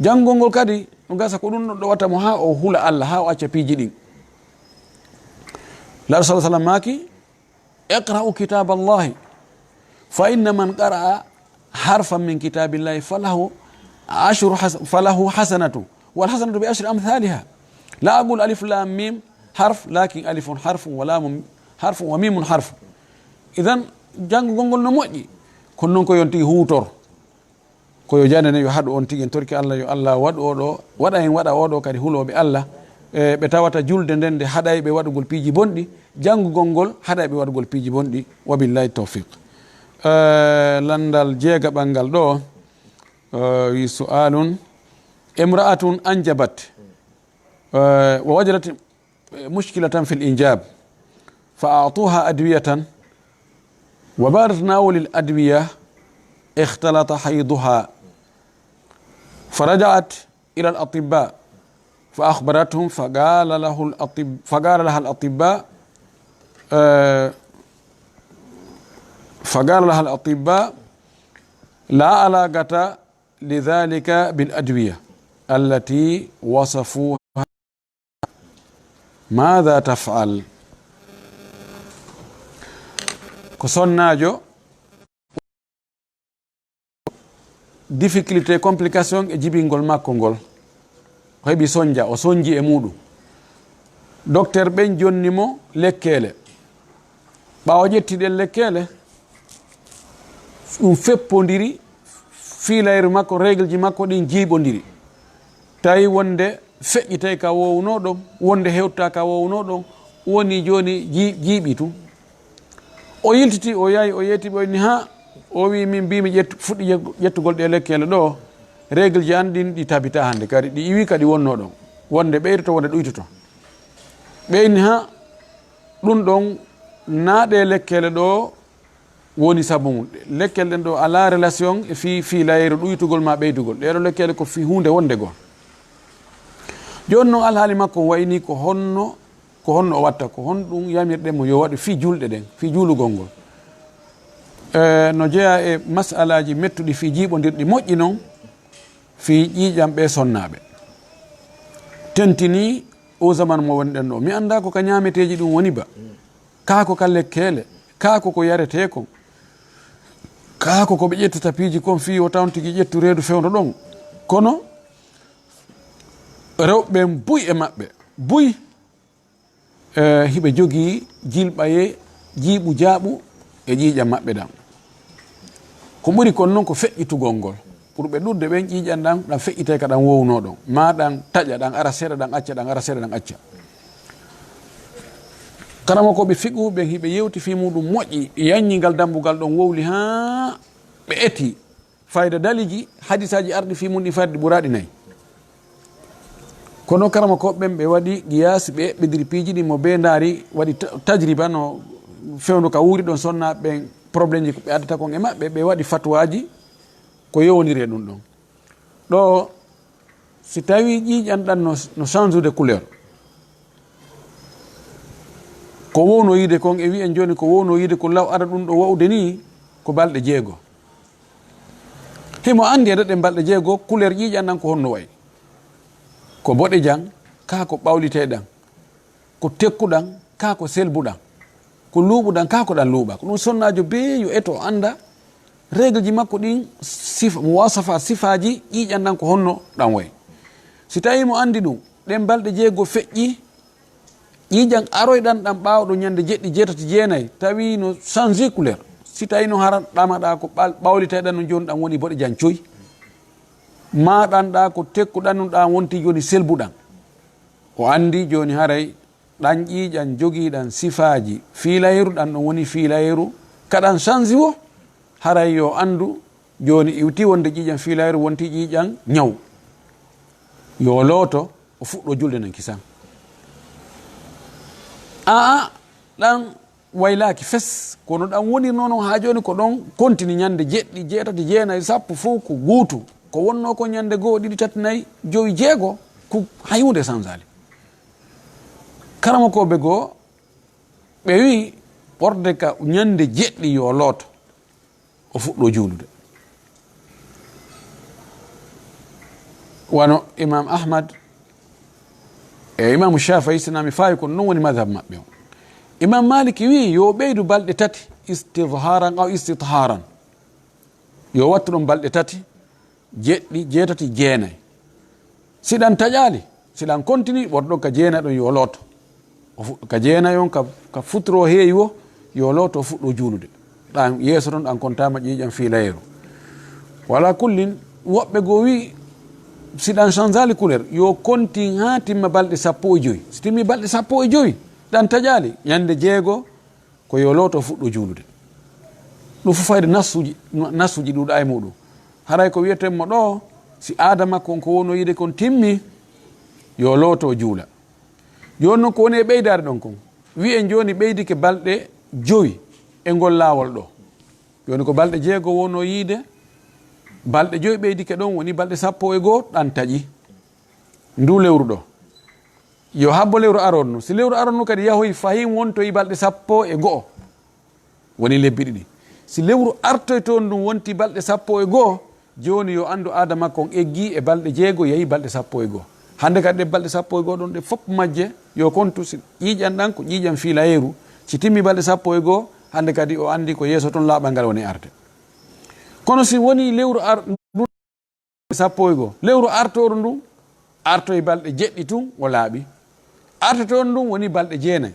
Janngol ngol kadi no gasa ko ɗum ɗo wata mo haa o hula Allah, haa o acca piiji ɗin. Laaɗo sallallahu alaihi wasallam maaki, "Iqra'u kitaballahi, fa inna man qara'a harfan min kitabillahi falahu ashru has-, falahu hasanatu, wal hasanatu bi ashri amthaliha. La aqulu alif lam mim harf, lakin alifun harfun wa lamun harfun wa mimun harf." Idan, janngugol ngol no moƴƴi, kono non ko yo on tigi huutor. Ko yo jannde nden yo haɗu on tigi, en torki Allah, yo Allah waɗu oo ɗo, waɗa en waɗa oo ɗo kadi hulooɓe Allah, e ɓe tawata julde nden nde haɗay ɓe waɗugol piiji bonɗi, janngugol ngol haɗay ɓe waɗugol piiji bonɗi. Wa billahi tawfiq. Eh, lanndal jeegaɓal ngal ɗo, eh, wi su'alun, imra'atun anjabat, eh, wa wajadat مشكلة في الإنجاب، فأعطوها أدوية، وبعد تناول الأدوية اختلط حيضها، فرجعت إلى الأطباء فأخبرتهم، فقال له الأطب-، فقال لها الأطباء، آه، فقال لها الأطباء: "لا علاقة لذلك بالأدوية التي وصفوها." Maada taf'al? Ko sonnaajo, difficulté, complication e jibingol makko ngol. O heɓi sonja, o sonji e muɗum. Docteur ɓen jonni mo lekkeele. Ɓaawo ƴetti ɗen lekkeele, ɗum feppondiri, fiilayru makko, règle ji makko ɗin jiiɓondiri. Tawi wonde feƴƴitay ka wownoɗon, wonde hewta ka wownoɗon, woni jooni jii-, jiiɓi tun. O yiltiti, o yahi, o yetti ɓe, o inni, "Ha," o wi, "min mbi mi ƴettu-, fuɗɗi ƴet-, ƴettugol ɗe lekkele ɗo, règle ji an ɗin ɗi tabita hannde kadi, ɗi iwi kadi wonno ɗon, wonde ɓeydoto, wonde ɗuytoto." Ɓe inni, "Ha, ɗum ɗon na ɗe lekkele ɗo woni sabu mum. Lekkele ɗen ɗo ala relation e fii, fiilayru ɗuytugol ma ɓeydugol. Ɗee ɗo lekkele ko fii huunde wonde goo." Jooni noon alhaali makko on wayi ni ko honno, ko honno o watta, ko honɗum yamirɗen mo yo waɗu fii julɗe ɗen, fii juulugol ngol. E, no jeyaa e masalaaji mettuɗi fii jiiɓondirɗi moƴƴi noon, fii ƴiiƴam ɓe sonnaaɓe. Tentinii o zaman mo wonɗen ɗo. Mi anndaa ko ka ñaameteeji ɗum woni ba. Kaa ko ka lekkele, kaa ko ko yaretee kon, kaa ko ko ɓe ƴettata piiji kon fii yo tawn tigi ƴettu reedu fewndo ɗon. Kono rewɓe ɓen buy e maɓɓe, buy, e, hiɓe jogii jilɓaye, jiiɓu jaaɓu e ƴiiƴam maɓɓe ɗan. Ko ɓuri kon non ko feƴƴitugol ngol. Ɓurɓe ɗuuɗude ɓen ƴiiƴan ɗan, ɗan feƴƴitay ka ɗan wowno ɗon. Maa ɗan taƴa, ɗan ara seeɗa, ɗan acca, ɗan ara seeɗa, ɗan acca. Karamokooɓe fiqhu ɓen hiɓe yewti fii muɗum moƴƴi, yanñi ngal dambugal ɗon wowli haa ɓe eti fayda daliji, hadisaaji arɗi fii mun ɗin fayda ɗi ɓuraaɗi nay. Kono karamokooɓe ɓen ɓe waɗi qiyaas, ɓe eɓɓindiri piiji ɗin mo bee ndaari, waɗi ta-, tajriba no fewndo ka wuuri ɗon sonnaaɓe ɓen, problème ji ko ɓe addata kon e maɓɓe, ɓe waɗi fatwaaji ko yowondiri e ɗum ɗon. Ɗo, si tawii ƴiiƴan ɗan no, no change-ude couleur, ko wowno yiide kon, e wi'en jooni ko wowno yiide kon law ada ɗum ɗo wa'ude nii, ko balɗe jeego. Himo anndi e ɗen balɗe jeego, couleur ƴiiƴan ɗan ko honno wayi. Ko boɗejan, kaa ko ɓawliteɗan. Ko tekkuɗan, kaa ko selbuɗan. Ko luuɓuɗan, kaa ko ɗan luuɓa. Ko ɗum sonnaajo bee yo eto o annda règle ji makko ɗin, sifa, muwasafa, sifaaji ƴiiƴan ɗan ko honno ɗan wayi. Si tawii mo anndi ɗum, ɗen balɗe jeego feƴƴi, ƴiiƴan aroyɗan ɗan ɓaawɗo ñande jeɗɗi, jeetati, jeenay, tawi no change couleur. Si tawi no hara ɗamaɗaa ko ɓal-, ɓawliteɗan no jooni ɗan woni boɗejan coy. Maa ɗan ɗaa ko tekkuɗan no ɗan wonti jooni selbuɗan. O anndi jooni haray ɗan ƴiiƴan jogiiɗan sifaaji fiilayru, ɗan ɗon woni fiilayru, ka ɗan change wo, haray yo anndu jooni iwti wonde ƴiiƴan fiilayru wonti ƴiiƴan ñaw. Yo looto, o fuɗɗo julde nan kisan. Aa, ɗan waylaaki fes, kono ɗan wonirno non haa jooni ko ɗon kontini ñande jeɗɗi, jeetati, jeenay, sappo fof ko guutu. Ko wonno ko ñande goo, ɗiɗi, tati, nay, jowi, jeego, ko hay huunde sanzaali. Karamokooɓe goo, ɓe wi'i ɓorde ka ñande jeɗɗi yo looto, o fuɗɗo juulude. Wano Imam Ahmad e Imam Shafi'i, si naa mi faawi, ko non woni madhab maɓɓe on. Imam Maliki wi'i yo ɓeydu balɗe tati istidharan aw istitharan. Yo wattu ɗon balɗe tati, jeɗɗi, jeetati, jeenay. Si ɗan taƴaali, si ɗan kontini, ɓorɗo ka jeenay ɗon yo looto. O fuɗɗo ka jeenay on, ka, ka futuro heewi wo, yo looto, o fuɗɗo juulude. Ɗan yeeso ton, ɗan kontaama ƴiiƴan fiilayeeru. Wala kullin, woɓɓe goo wi'i, si ɗan chanzaali couleur, yo kontin haa timma balɗe sappo e jowi. Si timmi balɗe sappo e jowi, ɗan taƴaali, ñande jeego, ko yo looto fuɗɗo juulude. Ɗum fof fayde nassuji, nassuji ɗuuɗa e muɗum. Haray ko wi'eten mo ɗo, si aada makko on ko wonno yiide kon timmi, yo looto juula. Jooni noon ko woni e ɓeydaade ɗon kon, wi'en jooni ɓeydike balɗe jowi e ngol laawol ɗo. Jooni ko balɗe jeego wonno yiide, balɗe jowi ɓeydike ɗon, woni balɗe sappo e goo ɗan taƴi. Ndu lewru ɗo. Yo habbo lewru aroru ndu. Si lewru aroru ndu kadi yahoyi fahin wontoyi balɗe sappo e go'o, woni lebbi ɗiɗi. Si lewru artoyto ndun wonti balɗe sappo e go'o, jooni yo anndu aada makko on eggi e balɗe jeego, yahi balɗe sappo e go'o. Hannde kadi ɗe balɗe sappo e go'o ɗon, ɗe fof majje, yo kontu si ƴiiƴan ɗan ko ƴiiƴan fiilayeeru. Si timmi balɗe sappo e go'o, hannde kadi o anndi ko yeeso ton laaɓal ngal woni arde. Kono si woni lewru ar-, sappo e go'o. Lewru artooru ndun artoyi balɗe jeɗɗi tun o laaɓi. Artotooru ndun woni balɗe jeenay.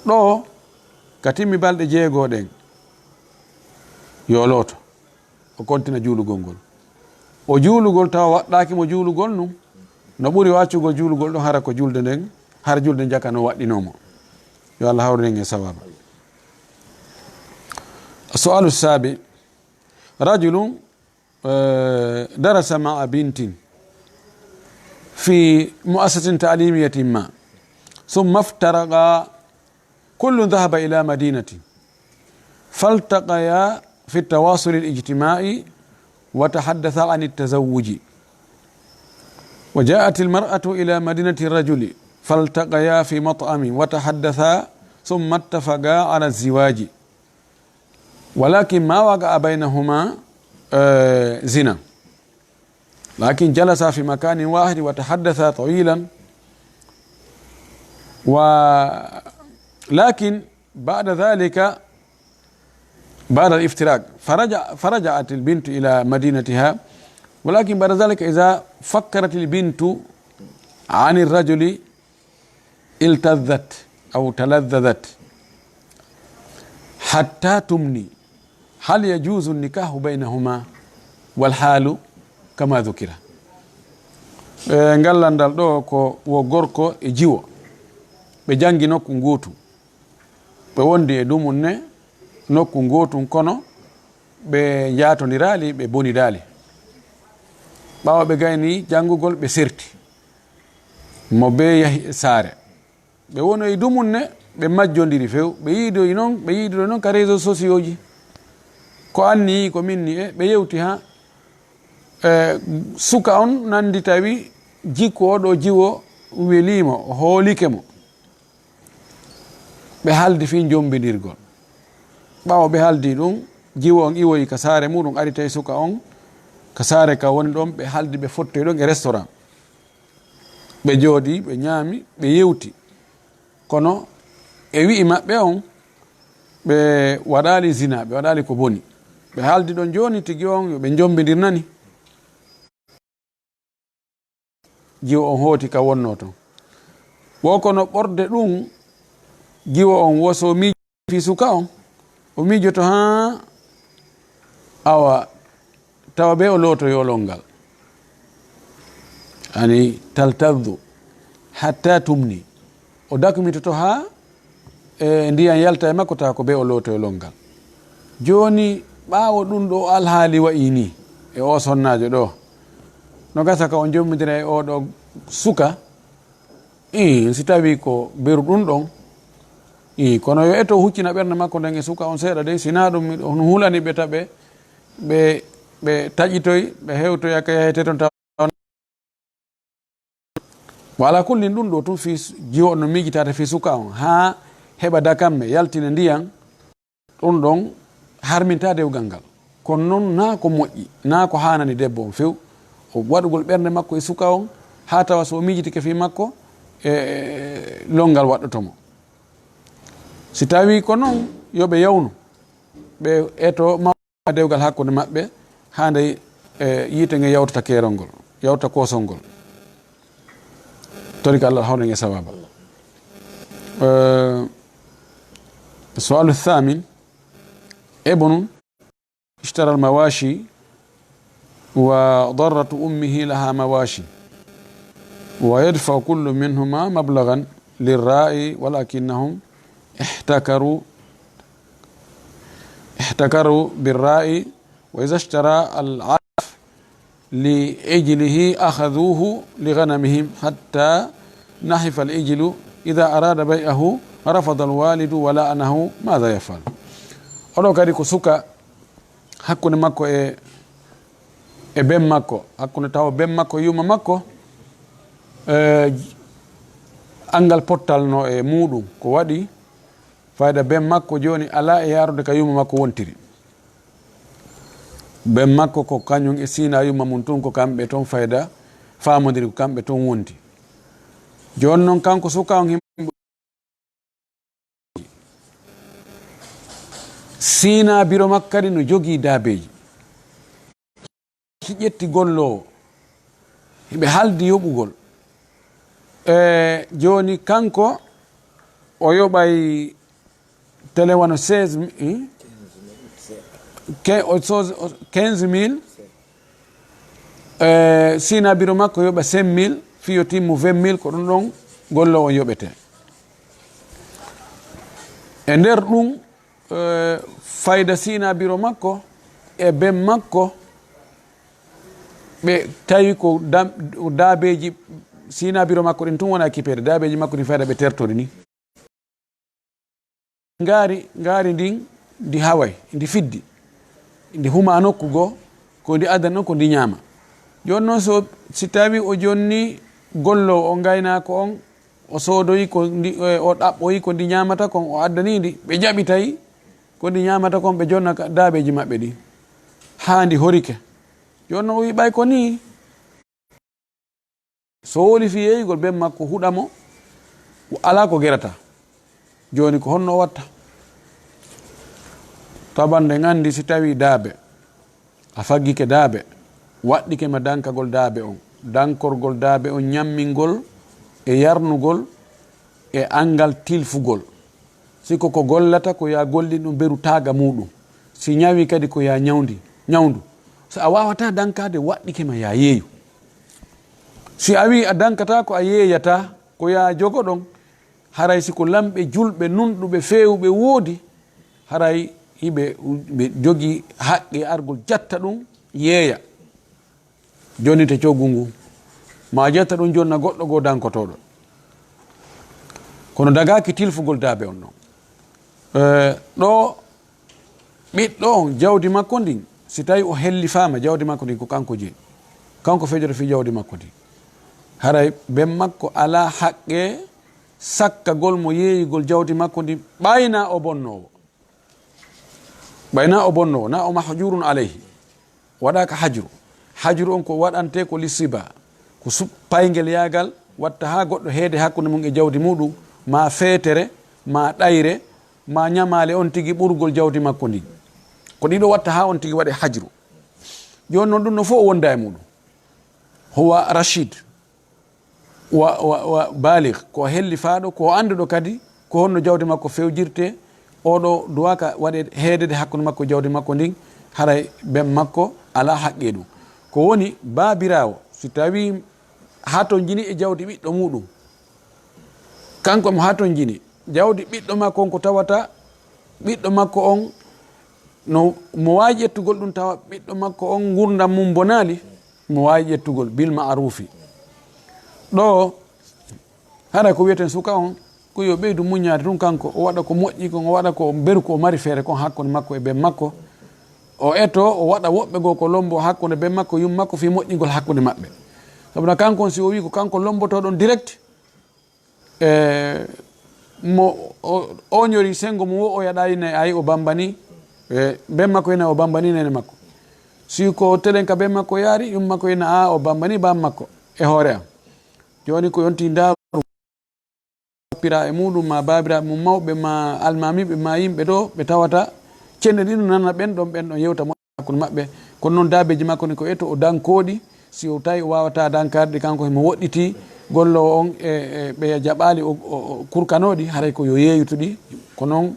Ɗo ka timmi balɗe jeego ɗen, Yo looto. O kontina juulugol ngol. O juulugol tawa waɗɗaaki mo juulugol nun. No ɓuri o accugol juulugol ɗon hara ko julde nden, hara julde njaka no waɗɗinoo mo. Yo Allah hawrin en e sawaaba. السؤال السابع. رجل، آه، درس مع بنت في مؤسسة تعليمية ما، ثم افترقا، كل ذهب إلى مدينة، فالتقيا في التواصل الاجتماعي وتحدثا عن التزوج، وجاءت المرأة إلى مدينة الرجل، فالتقيا في مطعم وتحدثا، ثم اتفقا على الزواج، ولكن ما وقع بينهما، آه، زنا، لكن جلسا في مكان واحد وتحدثا طويلا، و، لكن بعد ذلك، بعد الافتراق، فرجع، فرجعت البنت إلى مدينتها، ولكن بعد ذلك إذا فكرت البنت عن الرجل، التذت أو تلذذت حتى تمني، هل يجوز النكاح بينهما والحال كما ذكر؟ E, ngal landal ɗo ko wo gorko e jiwo. Ɓe jangi nokku ngootu. Ɓe wondi e dumun ne nokku ngootun, kono ɓe njaatondiraali, ɓe bonidaali. Ɓaawo ɓe gayni janngugol, ɓe serti. Mo bee yahi e saare. Ɓe wono e dumun ne, ɓe majjondiri few. Ɓe yiidoyi non, ɓe yiidoyi non ka réseaux sociaux ji. Ko anniyi, ko minni e, ɓe yewti haa, e, suka on nandi tawi jikku oo ɗoo jiwo welii mo, o hoolike mo. Ɓe haaldi fii jombindirgol. Ɓaawo ɓe haaldi ɗum, jiwo on iwoyi ka saare muɗum, ari tawi suka on ka saare ka woni ɗon, ɓe haaldi, ɓe fottoyi ɗon e restaurant. Ɓe jooɗi, ɓe ñaami, ɓe yewti. Kono e wi'i maɓɓe on, ɓe waɗaali zina, ɓe waɗaali ko boni. Ɓe haaldi ɗon jooni tigi on, yo ɓe jombindir nani. Jiwo on hooti ka wonnoo ton. Wo kono ɓorde ɗum, jiwo on wo so miiji fii suka on, o miijoto haa awa tawa bee o lootoyoo longal. Ani taltaddu hatta tumni. O dakmitoto haa, e, ndiyan yalta e makko, tawa ko bee o lootoyoo longal. Jooni, ɓaawo ɗum ɗo alhaali wa'i nii, e o sonnaajo ɗo, no gasa ka o jommidira e oo ɗo suka, ii, si tawii ko beru ɗum ɗon, ii, kono yo eto huccina ɓernde makko nden e suka on seeɗa dey, si naa ɗum miɗo hulani ɓe taɓe, ɓe, ɓe taƴitoy, ɓe hewtoya ka yahete ton tawa. Wa ala kullin, ɗum ɗo tun fii s-, jiwo on no miijitaade fii suka on, haa heɓa dakamme, yaltina ndiyan, ɗum ɗon harminta dewgal ngal. Kono non, naa ko moƴƴi, naa ko haanani debbo on few, o waɗugol ɓernde makko e suka on, haa tawa so o miijitike fii makko, e, e, longal waɗɗoto mo. Si tawii ko non, yo ɓe yawnu, ɓe eto ma-, dewgal hakkunde maɓɓe, haa nde, e, yiite nge yawtata keerol ngol, yawtata koosol ngol. Torika Allah hawna nge sawaaba. E, su'aalu thamin, ابن اشترى المواشي وضرة أمه لها مواشي، ويدفع كل منهما مبلغا للراعي، ولكنهم احتكروا، احتكروا بالراعي، وإذا اشترى العلف لعجله أخذوه لغنمهم حتى نحف العجل، إذا أراد بيعه رفض الوالد ولعنه، ماذا يفعل؟ Oɗo kadi ko suka hakkunde makko e, e ben makko, hakkunde tawo ben makko e yumma makko, e, anngal pottal no e muɗum, ko waɗi fayda ben makko jooni alaa e yaarude ka yumma makko wontiri. Ben makko ko kañum e siina yumma mum tun, ko kamɓe ton fayda faamondiri, ko kamɓe ton wondi. Jooni non kanko suka on himo siina biro makko kadi no jogii daabeeji. Si ƴetti golloowo, hiɓe haldi yoɓugol. E, jooni kanko o yoɓay tele wano seize mi-, i? Ke-, o so-, o, quinze mille, eh, Sina Biro makko yoɓa cinq mille, fii yo timmu vingt mille, ko ɗum ɗon golloowo on yoɓete. E nder ɗum, eh, fayda Sina Biro makko e ben makko, ɓe tawi ko dam-, daabeeji Sina Biro makko ɗin tun wona kipeede, daabeeji makko ɗin fayda ɓe tertori ni. Ngaari, ngaari ndin ndi haway, ndi fiddi, ndi huma nokku goo, ko ndi addan ɗon ko ndi ñaama. Jooni non so, si tawi o jonni golloowo on, ngaynaako on, o soodoyi ko ndi, e, o ɗaɓɓoyi ko ndi ñaamata kon, o addani ndi, ɓe jaɓitay ko ndi ñaamata kon, ɓe jonna ka daabeeji maɓɓe ɗin, haa ndi horike. Jooni non o wi'i ɓay ko nii, so woli fii yeeyugol ben makko huɗa mo, o alaa ko gerata. Jooni ko honno o watta? Taban nde nganndi si tawii daabe, a faggike daabe, waɗɗike ma dankagol daabe on, dankorgol daabe on, ñammingol e yarnugol e anngal tilfugol. Si ko ko gollata, ko yaa gollin ɗum beru taaga muuɗum. Si ñawi kadi, ko yaa ñawndi, ñawndu. So a waawataa dankaade, waɗɗike ma yaa yeeyu. Si a wii a dankataa ko a yeeyataa, ko yaa jogo ɗon, haray si ko lamɓe julɓe, nunɗuɓe, feewuɓe woodi, haray hiɓe, ɓe jogii haqqe argol jatta ɗum, yeeya. Jonnite coggu ngu, ma jetta ɗum jonna goɗɗo goo dankotooɗo. Kono dagaaki tilfugol daabe on ɗon. Eh, ɗo ɓiɗɗo on, jawdi makko ndin, si tawi o hellifaama, jawdi makko ndin ko kanko jeyi. Kanko fejoto fii jawdi makko ndin. Haray ben makko alaa haqqe sakkagol mo yeeyugol jawdi makko ndin, ɓay na o bonnoowo. Ɓay na o bonnoowo, na o mahjurun alayhi. Waɗaaka hajru. Hajru on ko waɗantee ko li siba. Ko su-, payngel yaagal watta haa goɗɗo heede hakkunde mum e jawdi muuɗum, maa feetere, maa ɗayre, maa ñamaale on tigi ɓurgol jawdi makko ndin. Ko ɗiɗo watta haa on tigi waɗe hajru. Jooni non ɗum no fof o wonda e muuɗum. Huwa rashid. Wa, wa, wa baligh, ko hellifaaɗo, ko annduɗo kadi ko honno jawdi makko fewjirte. Oɗo duwaaka waɗe heedede hakkunde makko e jawdi makko ndin, haray ben makko alaa haqqe ɗum. Ko woni, baabiraawo, si tawii hatonjini e jawdi ɓiɗɗo muuɗum, kanko mo hatonjini, jawdi ɓiɗɗo makko on ko tawata ɓiɗɗo makko on no, mo waawi ƴettugol ɗum tawa ɓiɗɗo makko on ngurndan mum bonaali, mo waawi ƴettugol bil ma'rufi. Ɗo, hara ko wiyeten suka on, ko yo ɓeydu muññaade tun kanko, o waɗa ko moƴƴi kon, o waɗa ko beru ko o mari feere kon hakkunde makko e ben makko. O eto, o waɗa woɓɓe goo ko lombo hakkunde ben makko, yum makko fii moƴƴingol hakkunde maɓɓe. Sabu na kanko on si o wii ko kanko lombotoo ɗon direct, e, mo o, oñori senngo mum o, o yaɗa ina ay o bambani, e, ben makko ina o bambani nene makko. Si ko telen ka ben makko yaari, yum makko ina a o bambani bam makko e hoore am. Jooni ko yonti ndaaru pira e muuɗum, ma baabiraaɓe mum mawɓe, ma almaamiiɓe, ma yimɓe ɗo ɓe tawata cenɗe ɗin no nana ɓen ɗon, ɓen ɗon yewta mo hakkunde maɓɓe. Kono noon daabeeji makko ni ko eto o dankooɗi, si o tawi o waawataa dankaade ɗi kanko himo woɗɗiti golloowo on e, e ɓe jaɓaali o, o, o kurkanooɗi, haray ko yo yeeyutu ɗi. Ko noon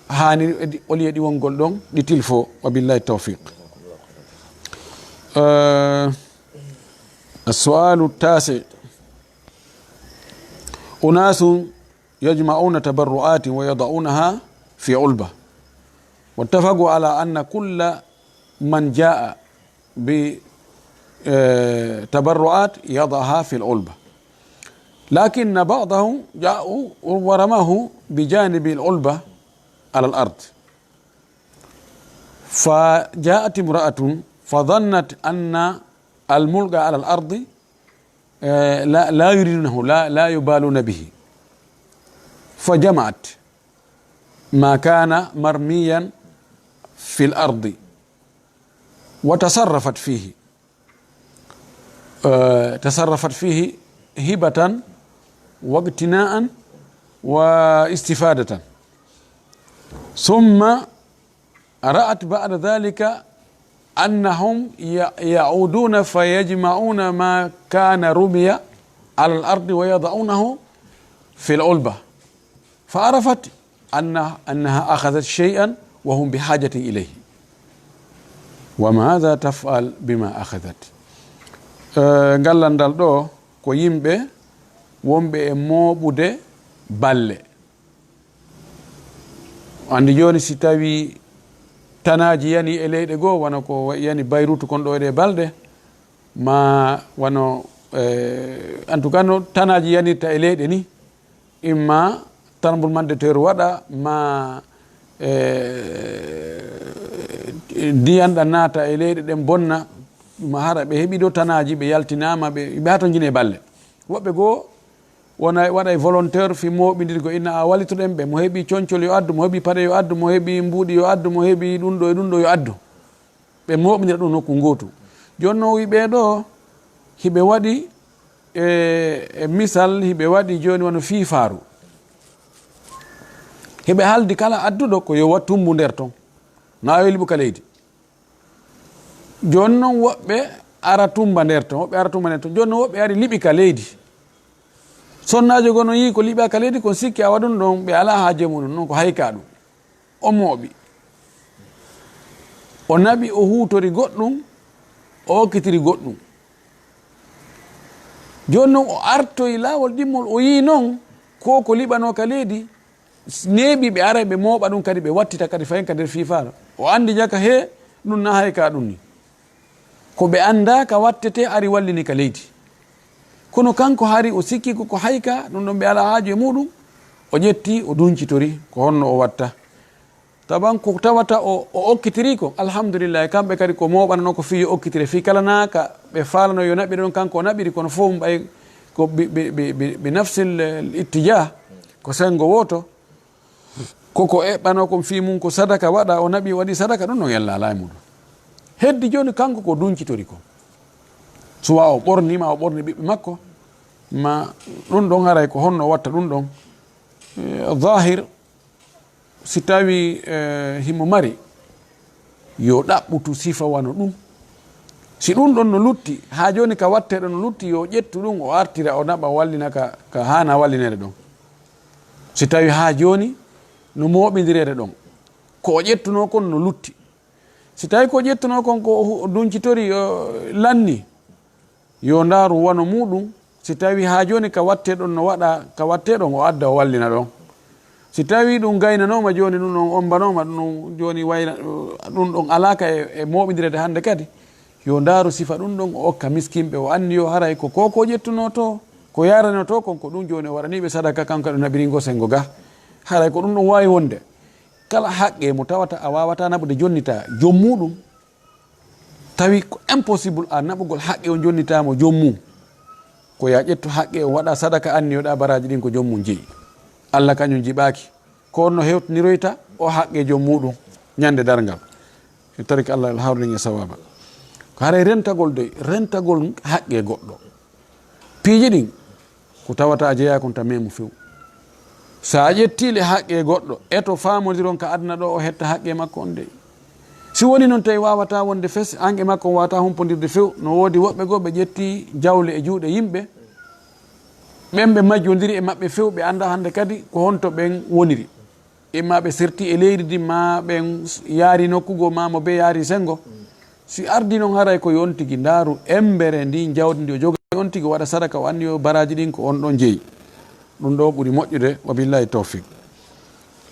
haaniri edi, oli e ɗi wongol ɗon, ɗi tilfo. Wa billahi tawfiq. Eh, السؤال التاسع. أناس يجمعون تبرعات ويضعونها في علبة، واتفقوا على أن كل من جاء ب، آه، تبرعات يضعها في العلبة، لكن بعضهم جاءوا ورموه بجانب العلبة على الأرض، فجاءت امرأة فظنت أن الملقى على الأرض، آه، لا، لا يريدونه، لا، لا يبالون به، فجمعت ما كان مرميا في الأرض وتصرفت فيه، آه، تصرفت فيه هبة واقتناء واستفادة، ثم رأت بعد ذلك أنهم ي-، يعودون فيجمعون ما كان رمي على الأرض ويضعونه في العلبة، فعرفت أن، أنها أخذت شيئا وهم بحاجة إليه. Wa maada tafal bima akhadat. Eh, ngal lanndal ɗo ko yimɓe wonɓe e mooɓude balle. Anndi jooni, si tawi tanaaji yani e leyɗe goo, wano ko yani Bayruutu kon ɗo e ɗe balɗe, ma wano, eh, en tout cas, no tanaaji yanirta e leyɗe ni, imma tremblement de terre waɗa, ma, eh, ndiyan ɗan naata e leyɗe ɗen bonna, ma hara ɓe heɓi ɗo tanaaji, ɓe yaltinaama, ɓe, ɓe hatonjini e balle. Woɓɓe goo wona, waɗa e volontaire fi mooɓindirgo, inna a wallitoɗen ɓe, mo heɓi concol yo addu, mo heɓi paɗe yo addu, mo heɓi mbuuɗi yo addu, mo heɓi ɗum ɗo e ɗum ɗo yo addu. Ɓe mooɓindira ɗum nokku ngootu. Jooni noon, wi ɓee ɗoo, hiɓe waɗi, e, e misal, hiɓe waɗi jooni wano fiifaaru. Hiɓe haaldi kala adduɗo ko yo waɗ tummbu nder ton. Na yo liɓu ka leydi. Jooni noon, woɓɓe ara tummba nder ton, woɓɓe ara tummba nder ton. Jooni noon, woɓɓe ari liɓi ka leydi. Sonnaajo goo no yii ko liɓaa ka leydi, kon sikki awa ɗum ɗon, ɓe alaa haaje muɗum, noon ko hayka ɗum. O mooɓi. O naɓi, o huutori goɗɗum, o okkitiri goɗɗum. Jooni noon o artoyi laawol ɗimmol, o yii noon ko ko liɓanoo ka leydi, neeɓi ɓe ara ɓe mooɓa ɗum kadi, ɓe wattita kadi fayin ka nder fiifaara. O anndi jaka hee, ɗum na hayka ɗum ni. Ko ɓe anndaa ka wattetee ari wallini ka leydi. Kono kanko hari o sikki ko, ko hayka, ɗum ɗon ɓe alaa haaju e muɗum. O ƴetti, o dunncitori, ko honno o watta. Taban ko tawata o, o okkitiri ko, alhamdulillahi, kamɓe kadi ko mooɓananoo ko fii yo okkitire, fii kala naa ka ɓe faalano yo naɓire ɗon, kanko o naɓiri, kono fof ɓay ko bi, bi, bi, bi, bi nafsil, eh, ittijah, ko senngo wooto. Ko ko eɓɓanoo kon fii mum ko sadaka waɗa, o naɓi, o waɗi sadaka, ɗum ɗon yalla alaa e muɗum. Heddi jooni kanko ko duncitori ko. Suwa o ɓorni, ma o ɓorni ɓiɓɓe makko, ma ɗum ɗon haray ko honno o watta ɗum ɗon. Eh, zahir, si tawi, eh, himo mari, yo ɗaɓɓutu sifa wano ɗum. Si ɗum ɗon no lutti, haa jooni ka watteɗo no lutti, yo ƴettu ɗum, o artira, o naɓa, o wallina ka, ka haana wallineede ɗon. Si tawi haa jooni no mooɓindireede ɗon, ko o ƴettunoo kon no lutti. Si tawi ko o ƴettunoo kon ko o hu-, o duncitori, o lanni, yo ndaaru wano muɗum. Si tawi haa jooni ka wattee ɗon no waɗa, ka wattee ɗon o adda, o wallina ɗon. Si tawi ɗum gaynanooma jooni, ɗum ɗon ombanooma, ɗum ɗon jooni wayla, ɗum ɗon alaa ka e, e mooɓindireede hannde kadi, yo ndaaru sifa ɗum ɗon, o okka miskinɓe, o anndi yo haray ko ko, ko ƴettunoo to, ko yaranoo to kon, ko ɗum jooni o waɗanii ɓe sadaka, kanko kadi o naɓiri ngo senngo ga. Haray ko ɗum ɗon waawi wonde. Kala haqqe mo tawata a waawataa naɓude jonnitaa joom muɗum, tawi ko impossible a naɓugol haqqe on jonnitaa mo joom mum, ko ya ƴettu haqqe on waɗa sadaka, anniyoɗaa baraaji ɗin ko joom mum jeyi. Allah kañum jiɓaaki. Ko on no hewtiniroyta o haqqe joom muɗum ñande darngal. E tarik Allah al hawlin e sawaba. Ko haray rentagol dey, rentagol haqqe goɗɗo. Piiji ɗin ko tawata a jeyaa kon ta memu few. So a ƴettii le haqqe goɗɗo, e to faamondiron ka aduna ɗo, o hetta haqqe makko on dey. Si woni noon tawi waawataa wonde fes, an e makko on waawataa humpondirde few, no woodi woɓɓe goo ɓe ƴettii jawle e juuɗe yimɓe, ɓen ɓe majjondiri e maɓɓe few, ɓe anndaa hannde kadi ko honto ɓen woniri. Imma ɓe serti e leydi ndi, ma ɓen yaari nokku goo, ma mo bee yaari senngo. Si ardii noon, haray ko yo on tigi ndaaru embere ndin jawdi ndi o jogani on tigi, o waɗa sadaka, o anniyo baraaji ɗin ko on ɗon jeyi. Ɗum ɗo ɓuri moƴƴude, wa billahi tawfiq.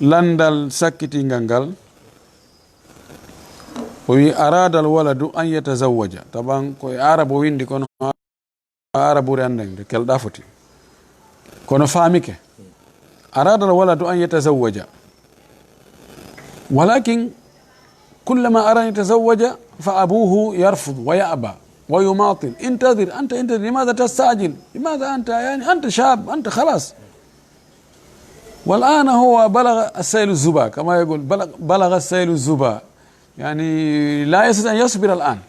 Lanndal sakkitingal ngal, o wi, "Arada al waladu an yatazawwaja." Taban ko e Arab o winndi, kono Arabure annden de kelɗa foti. Kono faamike. "Arada al waladu an yatazawwaja. Walakin kullama arada an yatazawwaja fa abuhu yarfud wa ya'ba wa yumatil. Intadir, anta intadir. Limadha tastajil? Limadha anta, yani, anta shab, anta khalas." Wal ana huwa balagha as-saylu zuba, kama yaqul, balagha, balagha as-saylu zuba. Yani, la yastati an yasbira al an.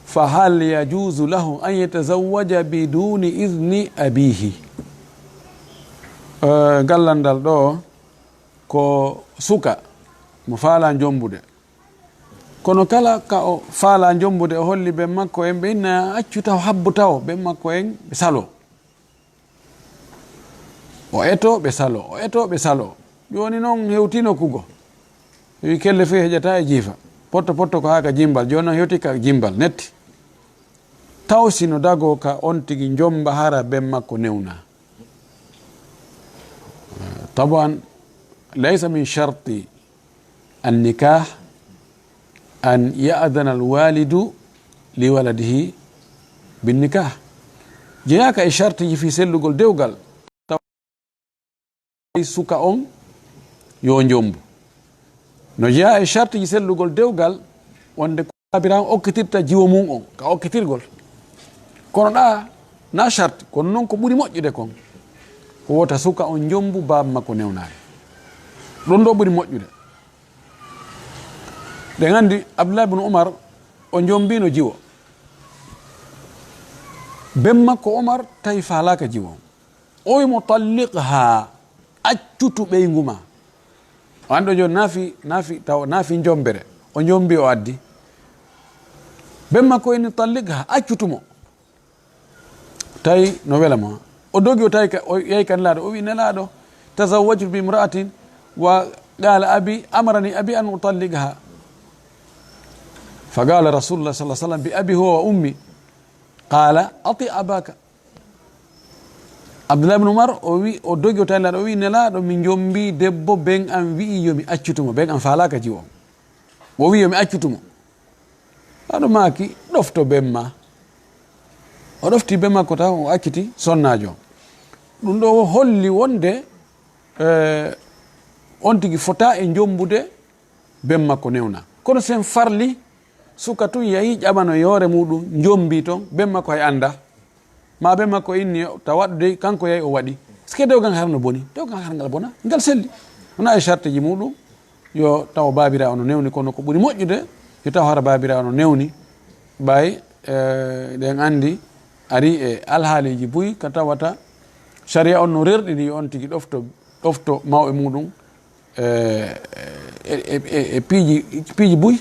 Fa hal yajuzu lahu an yatazawwaja biduni idhni abihi? Eh, ngal lanndal ɗo ko suka mo faalaa jommbude. Kono kala ka o faalaa jommbude, o holli ben makko en, ɓe inna accu taw, habbu taw, ben makko en ɓe saloo. O etoo, ɓe saloo, o etoo, ɓe saloo. Jooni noon hewtii nokku goo. Wi kelle fey heƴataa e jiifa. Potto potto ko haa ka jimbal, jooni noon hewti ka jimbal, netti. Taw si no dagoo ka on tigi jomba hara ben makko newna. Taban, laysa min sharti an nikah an ya'dana al walidu li waladihi bin nikah. Jeyaaka e shartiji fii sellugol dewgal. Taw suka on yo jombu. No jeyaa e shartiji sellugol dewgal, wonde ko baabiraawo okkitirta jiwo mum on, ka okkitirgol. Kono ɗa na sharti, kono noon ko ɓuri moƴƴude kon, ko wota suka on jombu baaba makko newnaani. Ɗum ɗo ɓuri moƴƴude. Ɗen anndi Abdullah ibn Umar, o jombino jiwo. Ben makko Umar tawi faalaaka jiwo. O wi mo, "Talliqha, accutu ɓeyngu ma." O anndi o jooni naafi, naafi, taw naafi jombere. O jombi, o addi. Ben makko inni, "Talliqha, accutu mo." Tawi no wela mo. O dogi, o tawi ka, o yehi ka Nelaaɗo, o wi, "Nelaaɗo, tazawwajtu bi imra'atin wa qala abi, amarani abi an utalliqha." Fa qala Rasulullah sallallahu alaihi wasallam, "Bi abi huwa wa ummi." Qala, "Ati abaka." Abdullah ibn Umar, o wi, o dogi, o tawi Nelaaɗo, o wi, "Nelaaɗo, mi jombi debbo, ben an wi'i yo mi accutu mo, ben an faalaaka jiwo." O wi, "Yo mi accutu mo." Nelaaɗo maaki, "Ɗofto ben ma." O ɗofti ben makko taw, o acciti sonnaajo. Ɗum ɗo holli wonde, eh, on tigi fota e jombude ben makko newna. Kono sen farli, suka tun yahi ƴamano yoore muɗum, jombi ton, ben makko hay annda. Ma ben makko inni, taw waɗu dey, kanko yahi o waɗi. Est-ce que dewgal ngal harno boni? Dewgal ngal harngal bona, ngal selli. Wona e shartiji muɗum, yo taw baabiraawo no newni, kono ko ɓuri moƴƴude, yo taw hara baabiraawo no newni. Ɓay, eh, ɗen anndi, ari e alhaaliji buy ka tawata sharia on no rerɗini on tigi ɗofto, ɗofto mawɓe muɗum, eh, e, e, e, e piiji, piiji buy.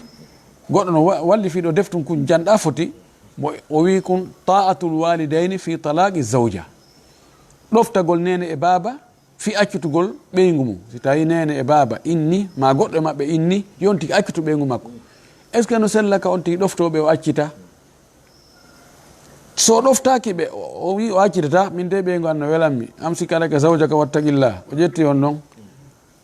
Goɗɗo no wa-, walli fii ɗo deftun kun janɗa foti, mo o wi kun ta'atul walidayni fi talaqi zawja. Ɗoftagol neene e baaba fii accutugol ɓeyngu mum. Si tawi neene e baaba inni, ma goɗɗo e maɓɓe inni, yo on tigi accutu ɓeyngu makko. Est-ce que no sella ka on tigi ɗoftooɓe o accita? So ɗoftaaki ɓe, o, o wi o accitata, min de ɓeyngu an no welanmi. Amsik alayka zawjaka wattaqillah. O ƴetti on non.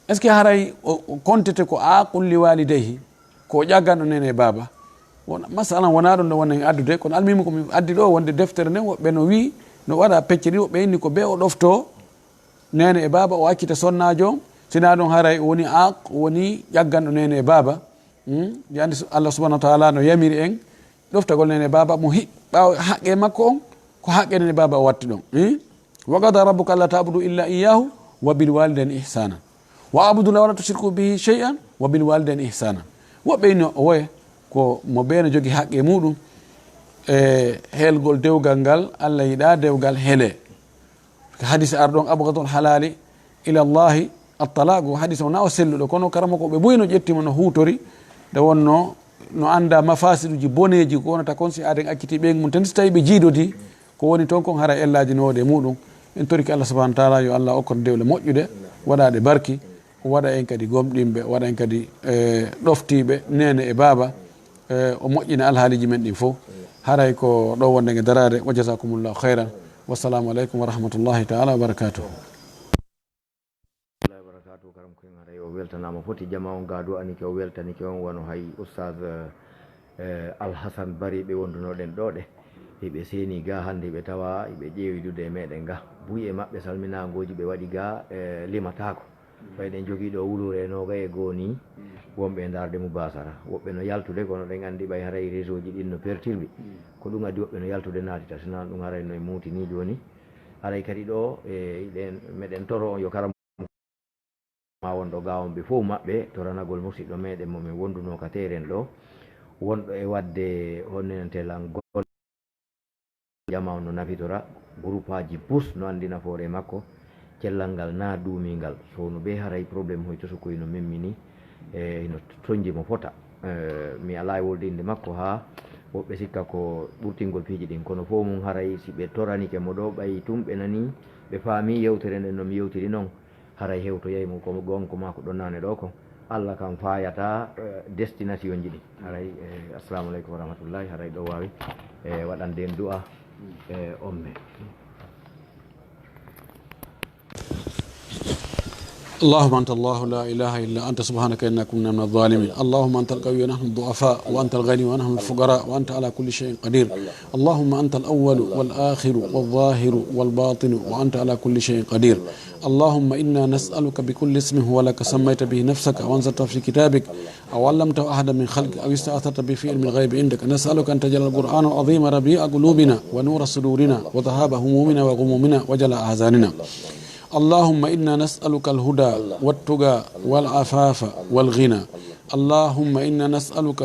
Est-ce que haray o, o kontete ko aaqun li walidayhi? Ko o ƴagganɗo neene e baaba? Wona, masalan, wonaa ɗum ɗo wonen addude, kono almuhimu ko mi addi ɗo wonde deftere nden, woɓɓe no wi, no waɗa pecce ɗiɗi, woɓɓe inni ko be o ɗofto neene e baaba, o accita sonnaajo on, sinaa ɗum haray o woni aaq, o woni ƴagganɗo neene e baaba. Hmm? Ɗi anndi su-, Allah subhanahu wa ta'ala no yamiri en ɗoftagol neene e baaba mo hi-, ɓaawo haqqe makko on, ko haqqe neene e baaba o watti ɗon. Hmm? Wa qada rabbuka alla ta'budu illa iyyahu wa bil walidayni ihsana. Wa abudu la wala tushriku bihi shay'an wa bil walidayni ihsana. Woɓɓe ino o woye ko mo bee no jogi haqqe muɗum e heelgol dewgal ngal, Allah yiɗa dewgal hele. Hadis arɗon, "Abghadul halali ila Allahi at-talaq." Hadis o na o selluɗo, kono karamoko ɓe buy no ƴetti mo no huutori, nde wonno no annda mafasiduji boneeji ko wonata kon si aaden acciti ɓeyngu mum, tan si tawi ɓe jiidodi, ko woni toon kon hara ellaaji no woodi e muɗum. En toriki Allah subhanahu wa ta'ala yo Allah okkor dewle moƴƴude, waɗa ɗe barki, o waɗa en kadi gomɗinɓe, o waɗa en kadi, eh, ɗoftiiɓe, neene e baaba, eh, o moƴƴina alhaaliji men ɗin fof. Haray ko ɗo wonde nge daraade. Wa jazakumullahu khairan. Wassalamu alaikum wa rahmatullahi ta'ala wa barakatuh. Wabarakatuh. Karam ko en haray o weltanaama foti jama on, ga du'anike, o weltanike on wano hay Oustaz, eh, Alhasan Bari ɓe wondunoɗen ɗo ɗe. Hiɓe seeni ga hannde, hiɓe tawa hiɓe ƴeewidude e meɗen ga. Buy e maɓɓe salminaangoji ɓe waɗi ga, eh, limataako. Ɓay ɗen jogii ɗo wuluure e noogay e goo ni, wonɓe e ndaarde mu basara. Woɓɓe no yaltude, kono ɗen anndi ɓay haray réseau ji ɗin no perturbi. Ko ɗum addi woɓɓe no yaltude naatita, sinaa ɗum haray no e muuti ni jooni. Haray kadi ɗo, e, ɗen, meɗen toro on yo karam ma wonɗo ga on ɓe fof maɓɓe, toranagol musiɗɗo meɗen mo min wondunoo ka teeren ɗo, wonɗo e waɗde honninantel an golle. Jama on no nafitora, groupe aji bus no anndi nafoore makko, cellal ngal na duumingal. So no ɓe haray problème hoy to sukoy no memmini, e hino tonji mo fota. E, mi alaa e wolde innde makko haa woɓɓe sikka ko ɓurtingol piiji ɗin, kono fof mum haray si ɓe toranike mo ɗo, ɓay tun ɓe nani, ɓe faami yewtere nden no mi yewtiri non, haray hewtoyay mo ko gonko maa ko ɗon naane ɗo ko. Allah kam fayata eh, destination ji ɗi. Haray eh, assalamu aleykum wa rahmatullahi. Haray ɗo wawi eh, waɗande en du'a eh, omme. اللهم أنت الله لا إله إلا أنت سبحانك إنا كنا من الظالمين. اللهم أنت القوي ونحن الضعفاء، وأنت الغني ونحن الفقراء، وأنت على كل شيء قدير. اللهم أنت الأول والآخر والظاهر والباطن، وأنت على كل شيء قدير. اللهم إنا نسألك بكل اسم هو لك سميت به نفسك أو أنزلته في كتابك أو علمته أحدا من خلقك أو استأثرت به في علم الغيب عندك، نسألك أن تجعل القرآن العظيم ربيع قلوبنا ونور صدورنا وذهاب همومنا وغمومنا وجلاء أحزاننا. اللهم إنا نسألك الهدى والتقى والعفاف والغنى. اللهم إنا نسألك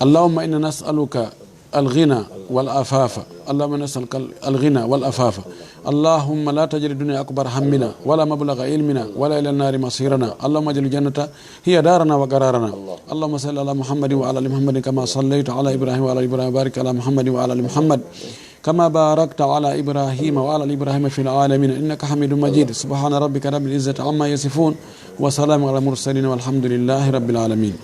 اللهم إنا نسألك الغنى والعفاف. اللهم نسألك الغنى والعفاف. اللهم لا تجعل الدنيا أكبر همنا ولا مبلغ علمنا ولا إلى النار مصيرنا. اللهم اجعل الجنة هي دارنا وقرارنا. اللهم صل على محمد وعلى آل محمد كما صليت على إبراهيم وعلى آل إبراهيم وبارك على محمد وعلى آل محمد كما باركت على إبراهيم وعلى آل إبراهيم في العالمين إنك حميد مجيد. سبحان ربك رب العزة عما يصفون وسلام على المرسلين والحمد لله رب العالمين.